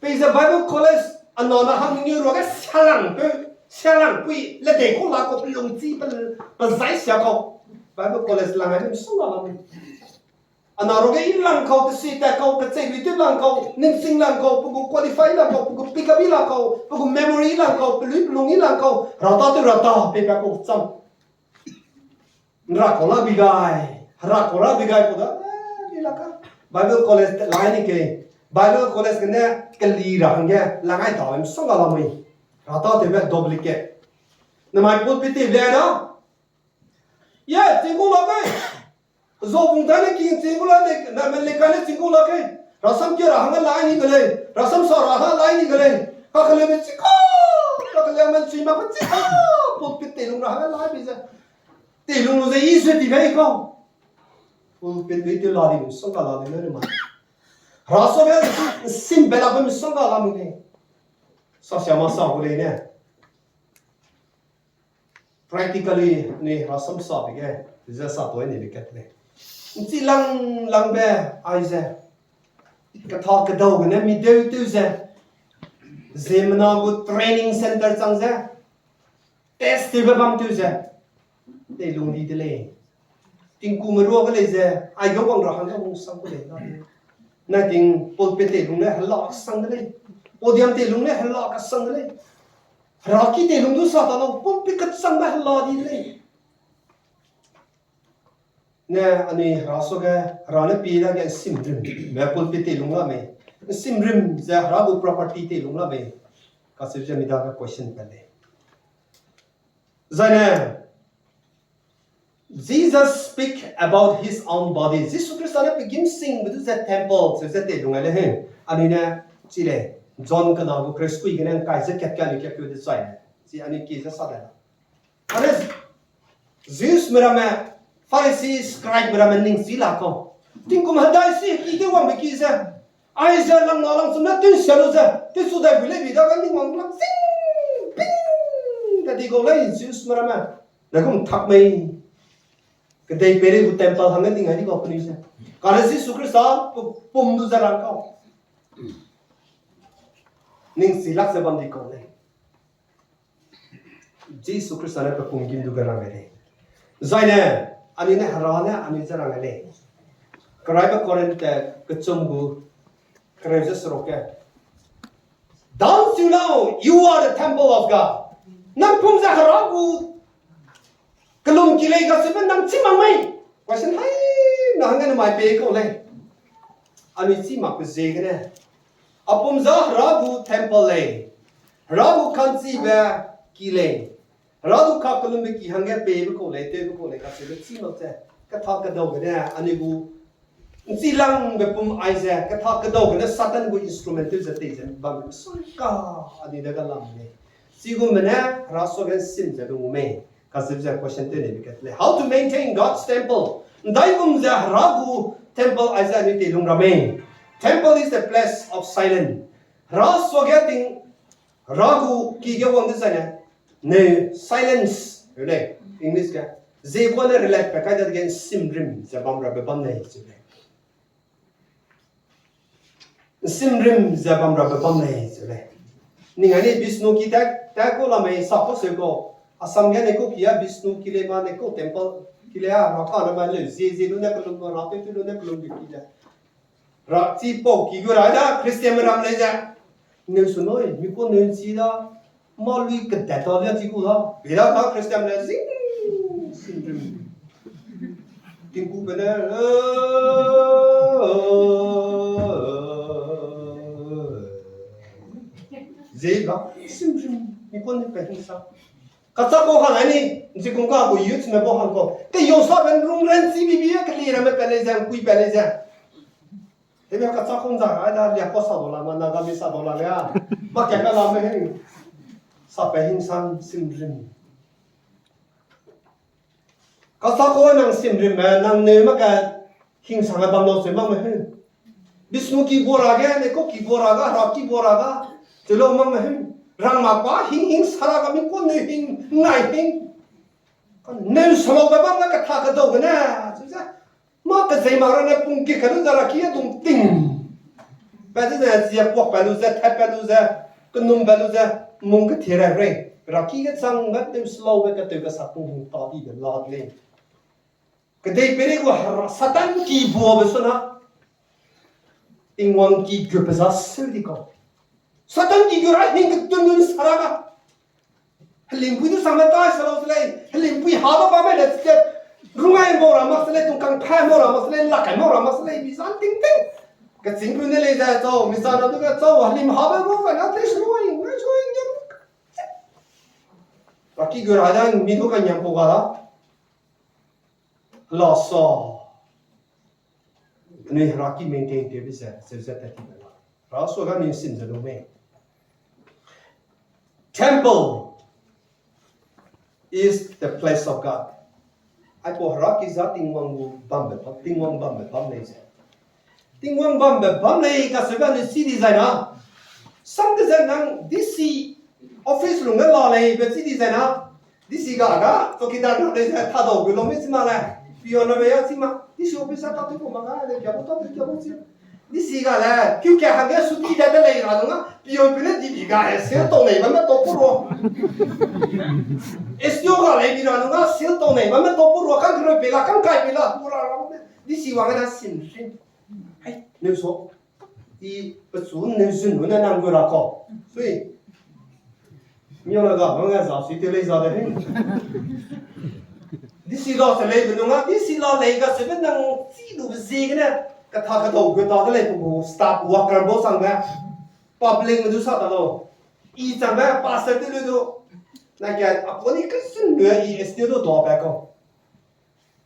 Peize Bible College anana hang nyu ruage sialang pe, sialang pui, le dei ku la ko pe lung chi pe, pe zai sia kau. Bible College la ngai misong la la. Ana ruage i lang kau, tesi ta kau, kechei lui te lang kau, ningsing lang kau, pe gu qualify lang kau, pe gu pick up i lang kau, pe gu memory i lang kau, pe lui pe lung i lang kau, rata te rata, pe pe kau cham. Nra kau la bigai, hera kau la bigai kau da, eh, ni la ka. Bible College te lai ni ke, Bible College ke ne keli ra hangge, la ngai ta em song ga la mui. Rata te be duplicate. Na mai put piti le da. Ye, tingku la kai. Zo bung ta ne king tingku la ne, na me le kai ne tingku la kai. Rasam kia ra hangge lai ni ke lei. Rasam sa ra hangge lai ni ke lei. Ka ke le me chika. Ka ke le me chi ma ka chika. Put piti lung ra hangge lai bi ze. Te lung lu ze i sui ti gai kau. Pulpit be te la di song ga la di ne ma. Ra so be sim be la be song ga la mi ne. Sa sia ma sa gu lei ne. Practically ni rasam sa be ge, ze sa toi ni be kat lei. Nchi lang lang be ai ze. Katha kedau gene mi deu teu ze. Zemena gu training center chang ze. Test tewbe bam tew ze, tei lung di de lei. Tingkume ruage lei ze, aige wang ra hangge hung sang ku lei na. Na ting pulpit tei lung ne hela sang de lei. Podium tei lung ne hela sang de lei. Hera ki tei lung du sa ta lau, pulpit kechangbe hela di de lei. Ne anui hera suage, hera ne pi dage nsimrim, me pulpit tei lung la mei. Nsimrim ze hera gu property tei lung la mei. Kacheu ze mi dage question pat lei. Zaine, Jesus speak about his own body. Jisu Khrista ne pe gîmsingbe du ze temple cheu ze tei lung ai lei he. Anui ne chi lei, John kena gu kereu sekui gene ngkai ze kat ka anui kakeu de chai lei. Chi anui ki ze sa de la. Ane Jews me ramme, Pharisee, scribe me ramme ning chi la kau. Tingkum hedai si ki tew wangbe ki ze. Aize lang na lang chum ne tewsia lu ze. Tewchu dai bu lei bi dage ning wang lang zing, ping, ka di kau lei Jews me ramme. Na gum tak mei. Kedei peireige gu temple hangge ning ai di kau penui ze. Kane Jisu Khrista pu-, pum du ze rang kau. Ning chi lak ze bam di kau lei. Jisu Khrista ne pe pum gîm du ge rang gai lei. Zaine, anui ne hera ne anui ze rang gai lei. Keraibe Korinte kechum gu kereu ze seruk ge. Don't you know you are the temple of God? Nang pum ze hera gu kelum ki lei kacheube nang chî mak mei? Question hai na hangge namai pei kau lei. Anui chî makbe ziegene. A pum ze hera gu temple lei. Hera gu ka'nchibe ki lei. Hera gu kakelumbe ki hangge peibe kau lei, tewbe kau lei kacheube chî mak ze. Katha kedau gene anui gu nchilangbe pum aize, katha kedau gene Satan gu instrument tew ze tei ze bambe sui ka anui dage lam lei. Chigumbe ne hera suage nsim ze be ngu mei. Kacheu ze question tew neibe kat lei. How to maintain God's temple? Ndaigum ze hera gu temple aize anui tei lung ra mei. Temple is the place of silence. Hera suage ting, hera gu ki ge wang dezaine. Ne silence, lei, English ge. Ze kane relate pe kai dadege nsimrim ze bam rabe bam lei, ze lei. Nsimrim ze bam rabe bam lei, ze lei. Ning ai ni Bishnu ki ta, ta kau la mei sa kau seu kau. Assam ge ne kau ki a Bishnu ki lei ma ne kau temple ki lei a, ra ka na ma leu, ze ze lu ne kelum, ra tew tew lu ne kelum ki lei. Ra chipau ki gu ra da Christian me ram lei ze. Neu su noi, mi kau neu chi da. Ma lui kedat ta lia chi ku da. Bira da Christian le zing, zing, zing. Tingku pe ne, ze ga, zing, zing. Mi kau ne pe hing sa. Kachak kau hang ai ni, nchi kung ka gu youth me kau hang kau. Te yo sa ben rung ren chi bi bi, keli ramme pe lei ze, kui pe lei ze. Hebe kachak kung za ai da lia kau sa do la ma, Nagamese sa do la lia. Ma ke ka la me hing. Sa pe hing sang simrim. Kachak kau nang simrim me, nang ne ma ka hing sang ai bam lo se ma me hing. Bishnu ki bora ge, ne kau ki bora ga, ra ki bora ga. Te lo ma me hing. Rang ma pa hing hing sara ga mi kau ne hing, ngai hing. Neu selaube bam ne ketha kedau gene, chize. Mâ kezei mak ra ne pung ki kelu ze ra ki a dung ting. Pe ze ze zia kuak pe lu ze, tat pe lu ze, kenum pe lu ze, mung kethi rai rei. Ra ki ge chang ge neu selaube keteu kesak pung hung ta di de la de lei. Kedei peireige Satan ki buabe suna, Tingwang ki gu pe za seu di kau. Satan ki gu ra hing ketun nun sara ga. Helimpui du sangme tai se lau se lei, helimpui habe bamme le se, rungai mau ra mak se lei, tungkang pa mau ra mak se lei, lakai mau ra mak se lei, bi zan ting ting. Kechîngpeu ne lei ze chau, mi zan na du ge chau, helim habe mau zai na tei se rui, ngai se rui, ngiam. Ra ki gu ra da, mi du ka ngiam pau ga da. Hela sa. Anui Hera ki maintain tewbe ze, zeu ze tat ti be la. Hera suaga anui sim ze lu mei. Temple is the place of God. Aipau Hera ki za Tingwang gu bambe bam, Tingwang bambe bam lei ze. Tingwang bambe bam lei kacheube anui chi di zai na. Sam de ze nang D C office lungge la lei be chi di zai na. D C ga ga, chowkidar na lei ze, tadau gu lau mi chi mak le. Peon na be ya chi mak. D C office a tâtew ku mak ga, le kia bu tâtew kia bu chi. D C ga le, kiu kia hangge suti de de lei ra nung a, peon pe ne di bi ga, e, sil tau nei bamme tau ku ro. S D O ga lei bi ra nung a, sil tau nei bamme tau ku ro, kang kereu pe la, kang kai pe la, ku ra ra, D C wang na sin sin. Hai, neu so. I pechu neu zun lu ne nang gu ra kau. Sui. Miau na ga, manga za sui te lei za de he. D C la se lei be nung a, D C la lei kacheube nang chi lu be ziegene. Ketha kedau gu ta de lei pe gu staff worker bau sangbe. Public me du sa ta lau. I changbe pastor te lu du. Na kia, a poni kazun lu i S D O du dau pe kau.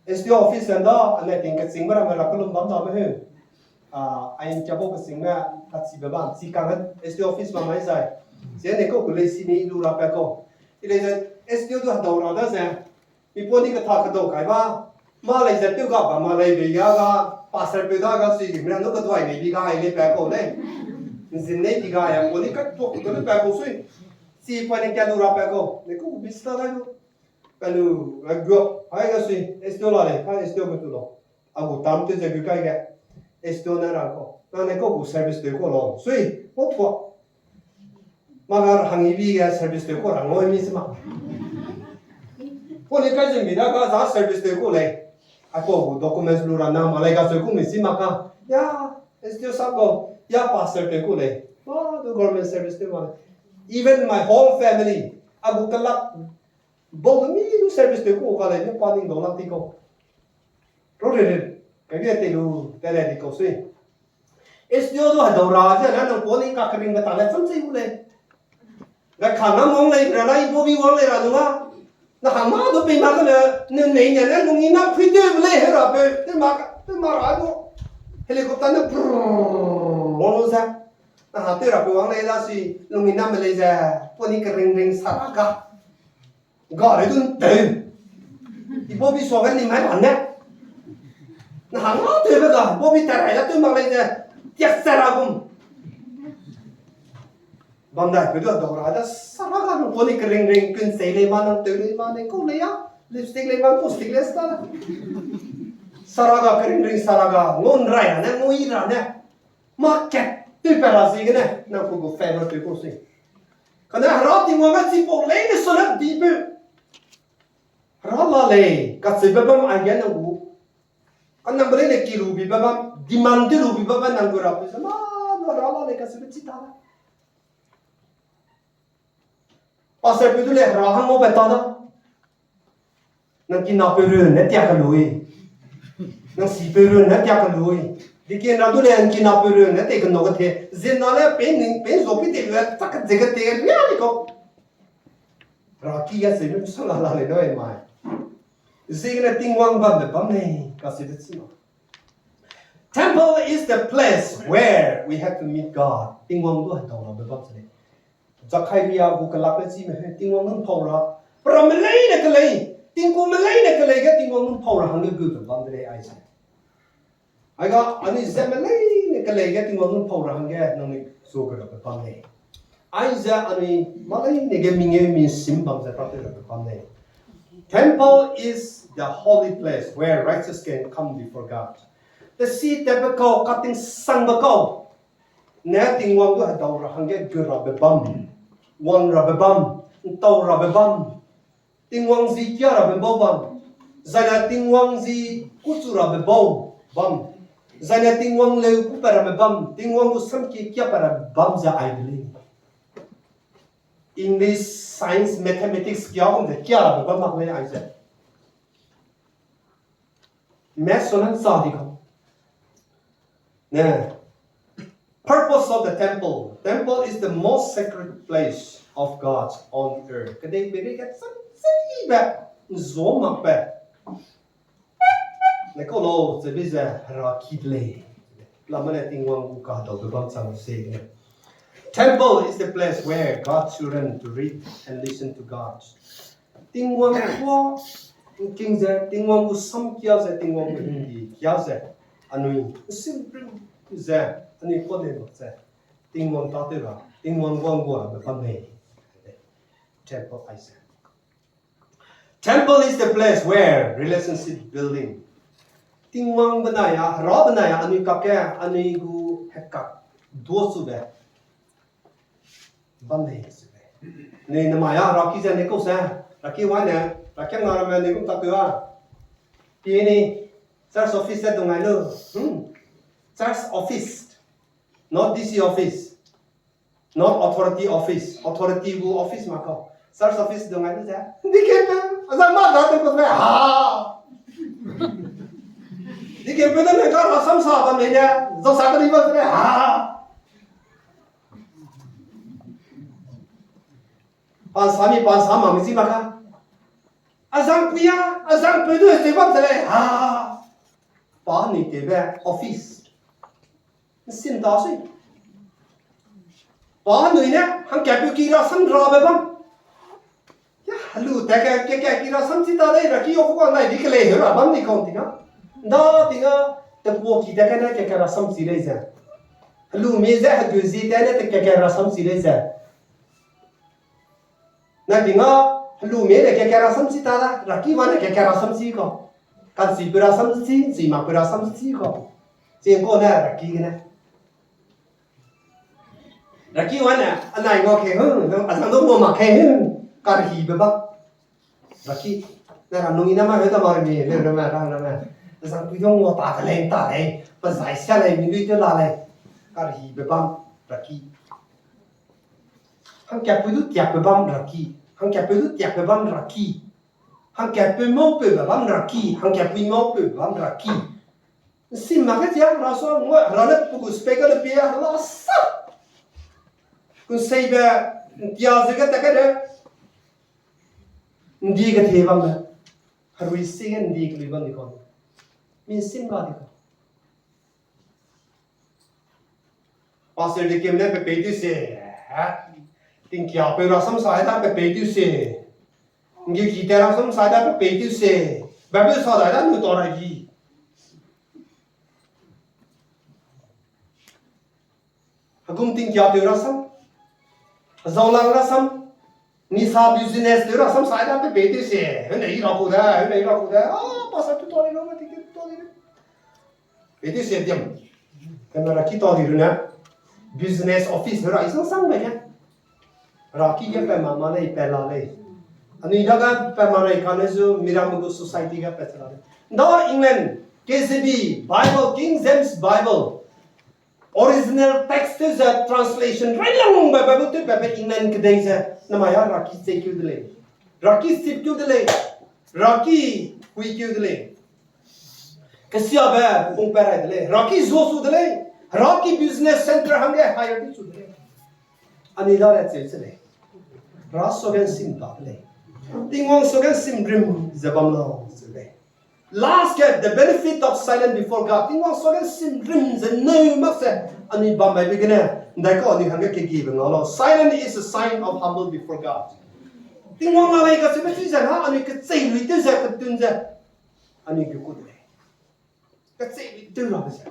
S D O office anda, ane ting kechîngbe ramme ra kelum bam dame heu. A, ai kia bau kechîngme, kachibe bam, chi kang S D O office bam mai zai. Ze ne kau ku lei si mi lu ra pe kau. I lei ze S D O du hedau ra da ze. Mi poni ketha kedau kai ba. Mâ lei ze tew ga ba mâ lei be ya ga, pastor peu da ga sui di mra nu keduai nei bi ga ai lei pe kau lei. Nzin nei bi ga ya poni ka tuak ku de lei pe kau sui. Chi pa ne kia lu ra pe kau. Ne kau ku bi sta dai lu. Pe lu, a gu, ai ga sui, S D O la lei, ka S D O me tu lau. A gu tam te ze gu kai ge, S D O ne ra kau. Na ne kau gu service tew kau lau. Sui, hop kua. Mâ ga hang ibi ge service tew kau ra ngau mi si mak. Poni kai zun bi da ga za service tew kau lei. A kau gu documents lu ra na mâ lei ga sui ku mi si mak ka. Ya, S D O sa kau, ya pastor tew kau lei. Mâ du government service tew mâ lei. Even my whole family, a gu kelak, bau du mi du service tew kau ga lei, mi pa ning dau lak ti kau. Ro re re, ka ge te lu, te le di kau sui. S D O du hedau ra ze na nang poni kakering keta le chang chei gu lei. Ga kha na mong lei ra na i bobi wang lei ra du ma. Na hang mâ du pei ma kane, ne nei ne ne lung i na pui tew lei he ra pe, tew ma, tew ma ra du. Helicopter ne brrrr, wang lu ze. Na hang tew ra pe wang lei da si, lung i na me lei ze, poni kering ring sara ga. Ga lei du nteu. I bobi suage ni mai ran ne. Na hang mâ tew be ga, bobi ta rai la tew mak lei ze, tiak sara gum. Bam dai pe du dau ra da sara ga nang poni kering ring kun sei lei ma nang tew lei ma nang kau lei a. Lipstick lei ma kau stick lei sta la. Sara ga kering ring sara ga ngun rai ra ne ngui ra ne. Mâ kat tew pe ra ziegene nang ku gu favor tew kau sui. Kane Hera Tingwang a chipau leine sune di peu. Hera la lei kacheube bam aige nang gu. Kanang be leine ki lu bi bam, demand tew lu bi bam nang gu ra peu ze mâ du Hera la lei kacheube chi ta la. Pastor peu du lei Hera hang ngau pe ta da. Nang kinapeu run ne tiak ka lui. Nang sipeu run ne tiak ka lui. Deacon ra du lei nang kinapeu run ne tei kena ka te. Zin na le pe ning, pe zo pi te lu, tak ka ze ka te ria di kau. Ra ki ge se lu sa la la lei dau mai. Ziegene Tingwang bambe bam lei, kacheube chi ma. Temple is the place where we have to meet God. Tingwang du hedau rabe bam se lei. Zakhairia gu kelak le chime he, Tingwang nun pau ra. Peramme leine kelei, tingkume leine kelei ge Tingwang nun pau ra hangge gu ze bam de lei aize. Aiga, anui zeme leine kelei ge Tingwang nun pau ra hangge nangnui zu ge rabe bam lei. Aize anui mâ leine ge mingeu mi sim bam ze tâtew rabe bam lei. Temple is the holy place where righteous can come before God. Tesi tatbe kau, katingsangbe kau. Ne Tingwang gu hedau ra hangge gu rabe bam, wang rabe bam, ntau rabe bam, Tingwang zi kia rabe bau bam, zaine Tingwang zi kuchu rabe bau bam, zaine Tingwang leu ku pa rabe bam, Tingwang gu samkie kia pa rabe bam ze ai de lei. English, science, mathematics kia gum ze kia rabe bam mak lei aize. Maths so nan sa di kau. Ne, purpose of the temple. Temple is the most sacred place of God on earth. Kedei peireige chang chibe, nzuo makbe. Ne kau lau, chebi ze heraki de lei. Lamane Tingwang gu kadaube bam chang se ne. Temple is the place where God's children to read and listen to God. Tingwang kua, king ze, Tingwang gu samkia ze, Tingwang gu hingdi kia ze, anui, sim prim ze, anui kua ne mak ze, Tingwang ta te ra, Tingwang guang gua be bam mei. Temple aize. Temple is the place where relationship building. Tingwang benai a, hera benai a, anui kake, anui gu hekak, duo sube. Bam mei sube. Anui namai a, heraki ze ne kau se, heraki wane, heraki ngaramme ne kum tak tu a. Pi ni, church office ze dungai lu. Hmm. Church office. Not D C office. Not authority office. Authority gu office ma kau. Church office dungai lu ze. Deacon pe, azang ma da te ko se, ha. Deacon pe ne ka rasam sa bam mei ne, zo sa ka di ba se, ha. Pan sa mi, pan sa ma mi zi ma ka. Azang pui a, azang pui du se bam se lei, ha. Pa ni tewbe office. Nsin ta sui. Pa nui ne, hangkatpeu ki rasam rabe bam. Ya, helu ta ke, ke, ke ki rasam chi ta dei, heraki o ku nai di kelei heu ra bam di kau ting a. Nda ting a, te kuo ki ta ke ne ke, ke rasam chi lei ze. Helu mi ze, hegu zi ta ne te ke, ke rasam chi lei ze. Na ting a, helu mi de ke, ke rasam chi ta da, heraki wane ke, ke rasam chi kau. Kansipeu rasam chi, nsimakpeu rasam chi kau. Chi kau ne, heraki gene. Heraki wane, anai ngua ke hu, azang du ngua mak ke hu, karhibe bam. Heraki, ne ra nung i na ma heu da ma re mi, le re ma, rang re ma. Azang pui du ngua ta de lei, ta lei, pe zai sia lei, mi lui te la lei. Karhibe bam, heraki. Hangkatpeu du tiakbe bam heraki. Hangkatpeu du tiakbe bam heraki. Hangkatpeu mâupeu be bam heraki. Hangkatpui mâupeu be bam heraki. Nsim mak ke chia, hera sua ngua, hera ne pe gu speaker le pie, hera sa. Kunseibe, ntia ze ke ta ke de. Ndi kethie bam me. Herui si ge ndi kelui bam di kau. Mi nsim ga di kau. Pastor Deacon ne pe pei tew se, eh? Tingkiapeu rasam sai da pe pei tew se. Nggeuki te rasam sai da pe pei tew se. Bible sa dai da nu tau ra gi. Hegum tingkiapeu rasam. Hezaulang rasam. Nisa business tew rasam sai da pe pei tew se. Hene i ra ku de, hene i ra ku de. Ah, pastor tu tau di ru, ma ting tu tau di ru. Pei tew se diam. Kane heraki tau di ru ne. Business office ra i sang sang be ge. Heraki ge pe ma ma lei, pe la lei. Anui dage pe ma lei kane zu, miramme gu society ge pe che la lei. Nda England, K J V, Bible, King James Bible. Original text tew ze translation railangbe Bible tew pabe England kedei ze, namai a heraki cheikeu de lei. Heraki sipkeu de lei. Heraki huikeu de lei. Kesiabe pung pat rai de lei. Heraki zuasu de lei. Heraki business center hangge hire di chu de lei. Anui dage cheu che lei. Hera suage nsim ta de lei. Tingwang suage nsimrim ze bam lau che lei. Last ge, the benefit of silence before God. Tingwang suage nsimrim ze neu mak se, anui bam maibe gene, ndaikau anui hangge kegiebe ngau lau. Silence is a sign of humble before God. Tingwang a lei kacheube chi ze na, anui kecheiluî tew ze, ketun ze, anui ge kut lei. Kecheiluî tew rabe ze.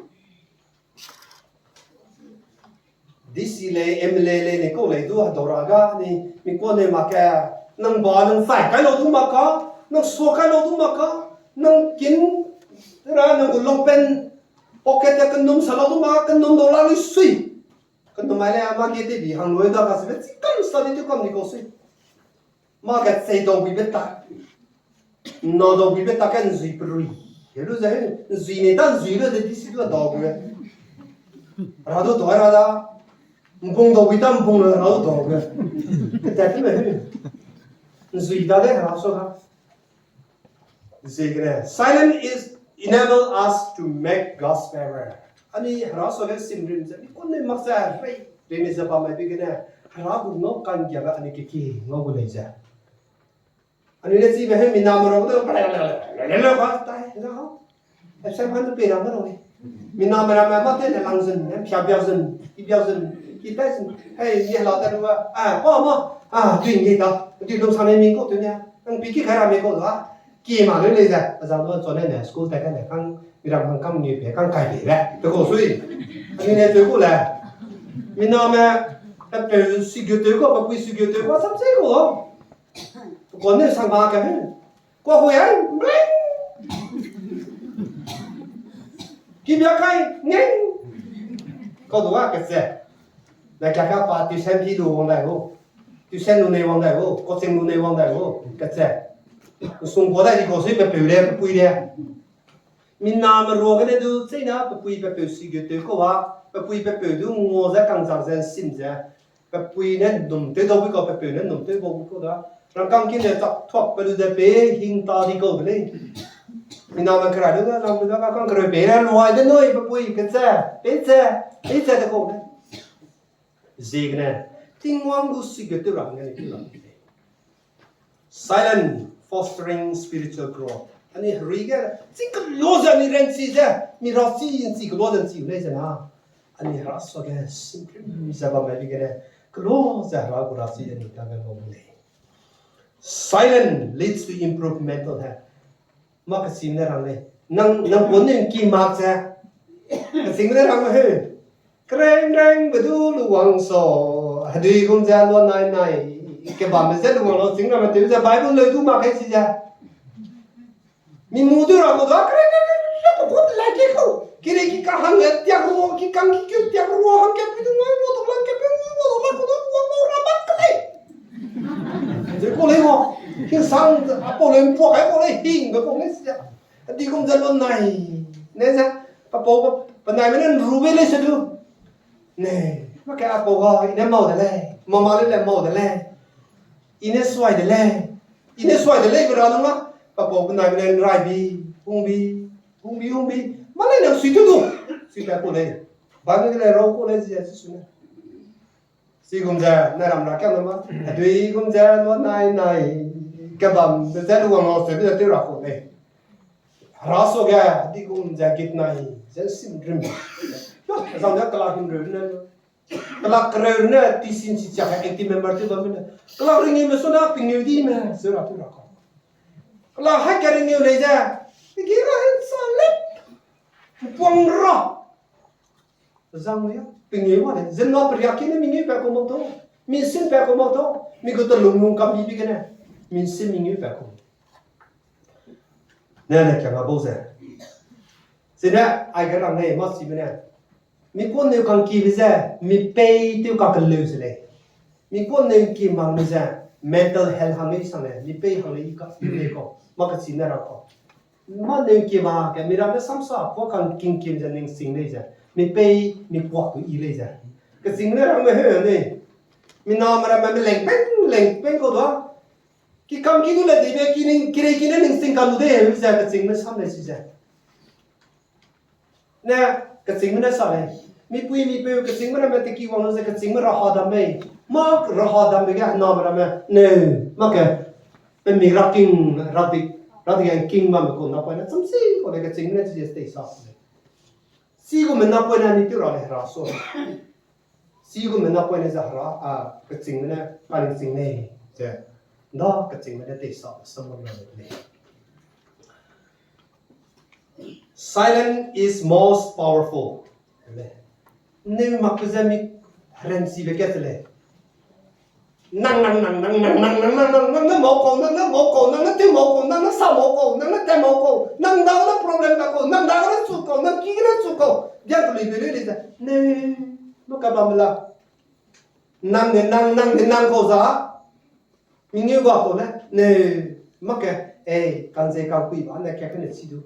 D C lei, M L A lei, ne kau lei du hedau ra ga, ni, mi kuaneu mak ke, nang ba nang fai kai lau du mak ka, Nang sua kai lau du mak ka, nang kin ra nang gu longpen pocket te kenum sa lau du mak, kenum dau la lui sui. Kenum mai le ma ge te bi hang lui da ka se be chi kam sa di tu kam di kau sui. Ma ge chei dau bi be ta. Na dau bi be ta ke nzui perui. He lu ze he, nzui ne ta nzui lu de di si du dau bi be. Ra du dau ra da. Mbung dau bi ta mbung le ra du dau bi be. Ke ta ti me he. Nzui da de ra so da. Ziegene, silence is enable us to make God's favor. Ani Hera suage simrim ze, mi kun ne mak ze, rei, rei ne ze bam mai bi gene, Hera gu ngau kan giabe ani keki ngau gu lei ze. Ani ne chibe he mi name ra gu de, lele ba tai, na hau. Epsang han pe ra me ra ni. Mi name ra me ma te ne lang zun, ne pia bia zun, i bia zun, i tai zun. Hei, ye la ta lu ba, a, pa ma, a, dui ngi da, dui lum sa ne mi ko tu ne, nang pi ki kai ra mi ko da. Ki ma le le ze, a zang du chua ne ne school ta ka ne kang, mi ram kang kam ni pe kang kai pe be. Te ko sui. Ani ne te ko le. Mi name, pe pe si ge te ko, pe pui si ge te ko, sam se ko. Ko ne sang ba ka he. Ko hui ai, bling. Ki bia kai, ngeng. Ko du wa ke ze. Na ka ka pa tuition fee du wang dai gu. Tuition lu nei wang dai gu, coaching lu nei wang dai gu, ke ze. Sung ko dai di ko sui pe peu le, pe pui le. Mi name ruagene du, chei na pe pui pe peu si ge te ko wa, pe pui pe peu du ngo ze kang zang ze sim ze. Pe pui ne num tew dau bi kau, pe peu ne num tew bau bi kau da. Rangkang ki ne chak thuak pe lu ze pe hing ta di kau de lei. Mi name kerai lu da, nang lu da, kang kereu pe ne luai de nui, pe pui ke ze, pe ze, pe ze de kau de. Ziegene, Tingwang gu si ge tew ra hangge ne tew ra de lei. Silence fostering spiritual growth. Ani herui ge, chi kelo ze ani ranchi ze, mi ra chi nchi kelo ze nchi lei ze na. Ani Hera suage simrim ze bam mai bi gene, kelo ze Hera gu ra chi ani ta ge ngau lei. Silence leads to improve mental health. Ma kechîngme ne rang lei. Nang, nang pun ne ngki mak ze. Kechîngme ne rang he. Kereng reng be du lu wang sa. Hedui gum ze lua nai nai. Kebamme ze lu wang lau chîng ramme tew ze Bible leu du mak kai chi ze. Mi mu du ra ku da, kereng reng reng reng, pe gut lai ke kau. Kirei ki ka hang e tiak ru, ki kang ki keu tiak ru, hang ke pui du ngai ru, tok lang ke pui ngai ru, tok lang ku da, ku da, ku ra mak ka lei. Ze ku lei mo. Ki sang, a pau lei mpuak kai ku lei, hing be ku lei sia. Di gum ze lu nai. Ne ze, pe pau, pe naime ne ru be lei se du. Ne, ma ke a pau ga, i ne mau de lei, mama le le mau de lei. I ne suai de lei. I ne suai de lei, bera nung a. Pa pau benai benai rai bi, hung bi, hung bi, hung bi. Ma lei nang sui tu du. Sui pa ku lei. Ba ne de lei rau ku lei zi a zi su ne. Sigum ze, nai ram ra kiam na ma. Hedui gum ze, nua nai nai. Kebam ze lu wang lau se bi ze tew ra ku lei. Hera suage, di gum ze git nai, ze sim rim. Zang ze kela him rim ne. Kelak kereu ne, ti sin si chak, active member tew bam ne. Kelak ringeume suna pingeu di me, zeu ra tew ra kau. Kelak hai ka ringeu lei ze. Pigi ra hen sa le. Puang ra. Zang ya, pingeu wa le. Zin na periak ki ne mingeu pa ku mak to. Minsin pa ku mak to. Mi gu telung lung kam bi bi gene. Minsin mingeu pa ku. Ne ne kia nga bau ze. Zine, ai ge rang nei, ma si me ne. Mi kuan neu kang ki be ze, mi pei tew ka keleu ze lei. Mi kuan neu ki mang be ze, mental health hang lei sang lei, mi pei hang lei i ka, i lei kau, ma kechîngme ne rang kau. Ma neu ki ma ke, mi ramme samsa, kuan kang king kim ze ning sing lei ze, mi pei, mi kuak tu i lei ze. Kechîngme ne rang me heu nei. Mi name ramme me leng peng, leng peng kau da. Ki kang ki du le di be, ki ning, kirei ki ne ning sing ka lu de, heu ze, kechîngme sam lei si ze. Ne, kechîngme ne sa lei. Mipui mipeu kechîngme ramme teki wang lu ze kechîngme raha dam mei. Ma raha dam be ge hena me ramme. Ne, ma ke. Pe mi raking, radik, radik yang king ma me ko na pa ne. Cham si ko le kechîngme ne chi ze stay sa lei. Si ko me na pa ne ni tu ra le ra so. Chigum me na point ne ze hera, a, kechîngme ne, kaning chîng lei, ze, nda kechîngme ne tei sa, sa mo na lei. Silence is most powerful. Le. Neu mak pe ze mi herenchibe kat lei. Nang, nang, nang, nang, nang, nang, nang, nang, nang, nang, nang, mau kau, nang, nang, mau kau, nang, nang, tew mau kau, nang, nang, mau kau, nang, nang, tew mau kau, nang, nang, da ne problem ba kau, nang, da ne chu kau, nang, ki ne chu kau, dia kau lui be le le ze. Ne, ma ka bam la. Nang ne, nang, nang ne, nang kau za. Mingeu ga kau ne, ne, ma ke, ei, kanzei kangkui ba, ne ke kene chi du.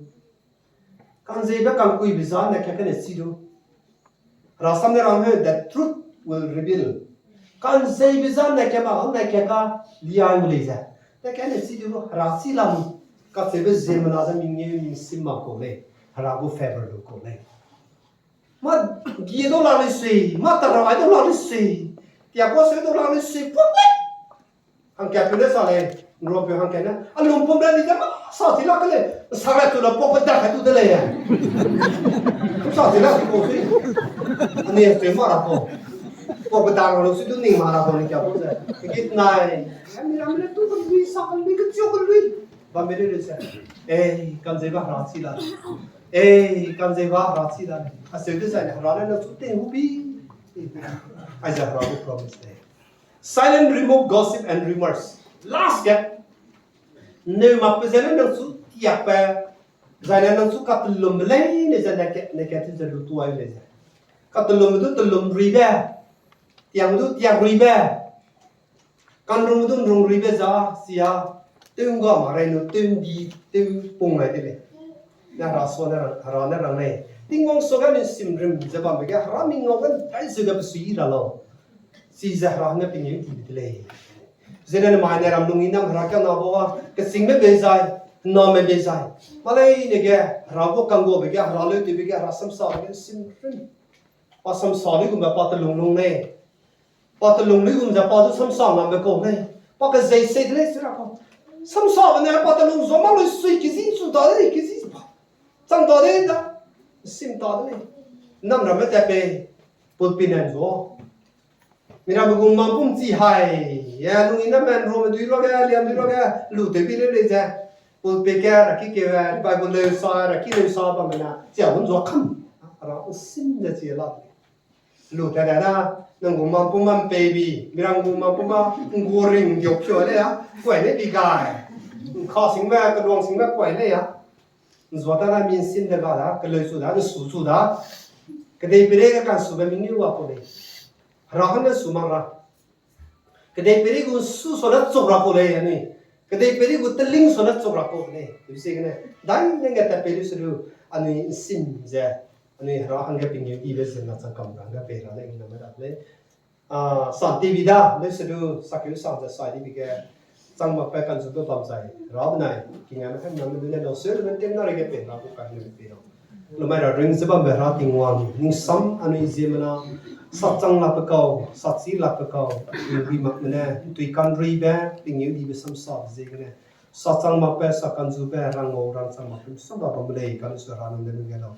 Kanzei be kangkui be za, ne ke kene chi du. Rasam ne rang he, the truth will reveal. Kanzei be za, ne ke ma, ne ke ka, liai gu lei ze. Ne ke ne chi du, ra chi lam, kacheube ziemmena ze mingeu, mingsim ma kau lei. Hera gu favor lu kau lei. Ma gie dau la lei sui, ma tarai dau la lei sui, tia kua seu dau la lei sui, pua lei. Hangkat pe ne sa lei, nruapeu hangkat ne, a lum pum ra ni ze ma sa ti la ke lei, sa ra tu la pua pe da kai tu de lei. Sa ti la tu kau sui. Ani te ma ra kau. Pua pe da ra lu sui du ning ma ra kau ni kia kau ze. Kigit nai. Ami ram le tu ke lui, sa ke lui, ke chiu ke lui. Bam be le le se. Ei, kanzei ba hera chi la. Ei, kanzei ba hera chi la. A seu de zai ne hera ne nang chu tei hu bi. Aize hera gu promise lei. Silence remove gossip and rumors. Last ge. Neu mak pe zene nang chu tiak pe. Zai ne nang chu katelum lei ne ze ne ke, ne ke tu ze lu tu ai lei ze. Katelum du telum rui be. Tiak du tiak rui be. Kanrung du nrung rui be za, sia, tew ngga ma rei nu, tew ndi, tew pung ai de lei. Ne hera sua ne rang, hera ne rang lei. Tingwang sua ga ne sim rim ze bambe ge, hera mingau ge dai ze ga be sui ra lau. Chize hera ne pingeu di de lei. Zene ne mai ne ram lung i nam hera ka na bau a, kesingme bei zai, name bei zai. Ma lei ne ge, hera gu kangguabe ge, hera leu tewbe ge, hera samsa ge sim rim. Pa samsa luigumbe pa telung lung lei. Pa telung luigum ze pa du samsa ngambe kau lei. Pa kezei sei de lei si ra kau. Samsabe ne pa telung zua ma lui sui kezi chu da de lei, kezi pa. Chang da de da. Sim ta de lei. Nam ramme tat pei. Pulpit ne nzua. Miramme gu mampum chi hai. Ya, nung i nam men ruame dui ruage, liam dui ruage, lu tewbi lei lei ze. Pulpit ge, ra ki ke, Bible leu sa, ra ki leu sa bamme na. Chia hun zua kam. Ra sim ze chi la. Lu ta da da, nang gu mampum ma mpeibi, mirang gu mampum ma nggu ring diu piu lei ya, kuai ne bi gai. Nka singbe, keluang singbe kuai lei ya. Nzua ta da min sim de ga da, keleu chu da, nsu chu da. Kedei pere ge kansube mingeu ga kau lei. Hera hangge su mak ra. Kedei peri gu su sua ne chuk ra kau lei anui. Kedei peri gu teling sua ne chuk ra kau lei. Tewsi gene, dai nenge tat pei lu se lu, anui nsim ze, anui hera hangge pengeu dibe ziemmena chang kam ra hangge pei ra ne i name da lei. A, sa T V da, leu se lu, sakeu sa ze sa dibe ge, chang makbe kanzube bam zai, hera benai, kingaime hang name lu ne lau se lu ne tem na reige pei ra gu kai ne pei ra. Lumai ra ring ze bambe hera Tingwang, ningsam anui ziemmena, sachang lakbe kau, sachi lakbe kau, tingbi makme ne, ntui kanruibe, pengeu dibe samsabe ziegene, sachang makbe, sakanzube, rangau rangchang makbe, ningsam ra bam lei, kane su hera nang ne lung ge lau.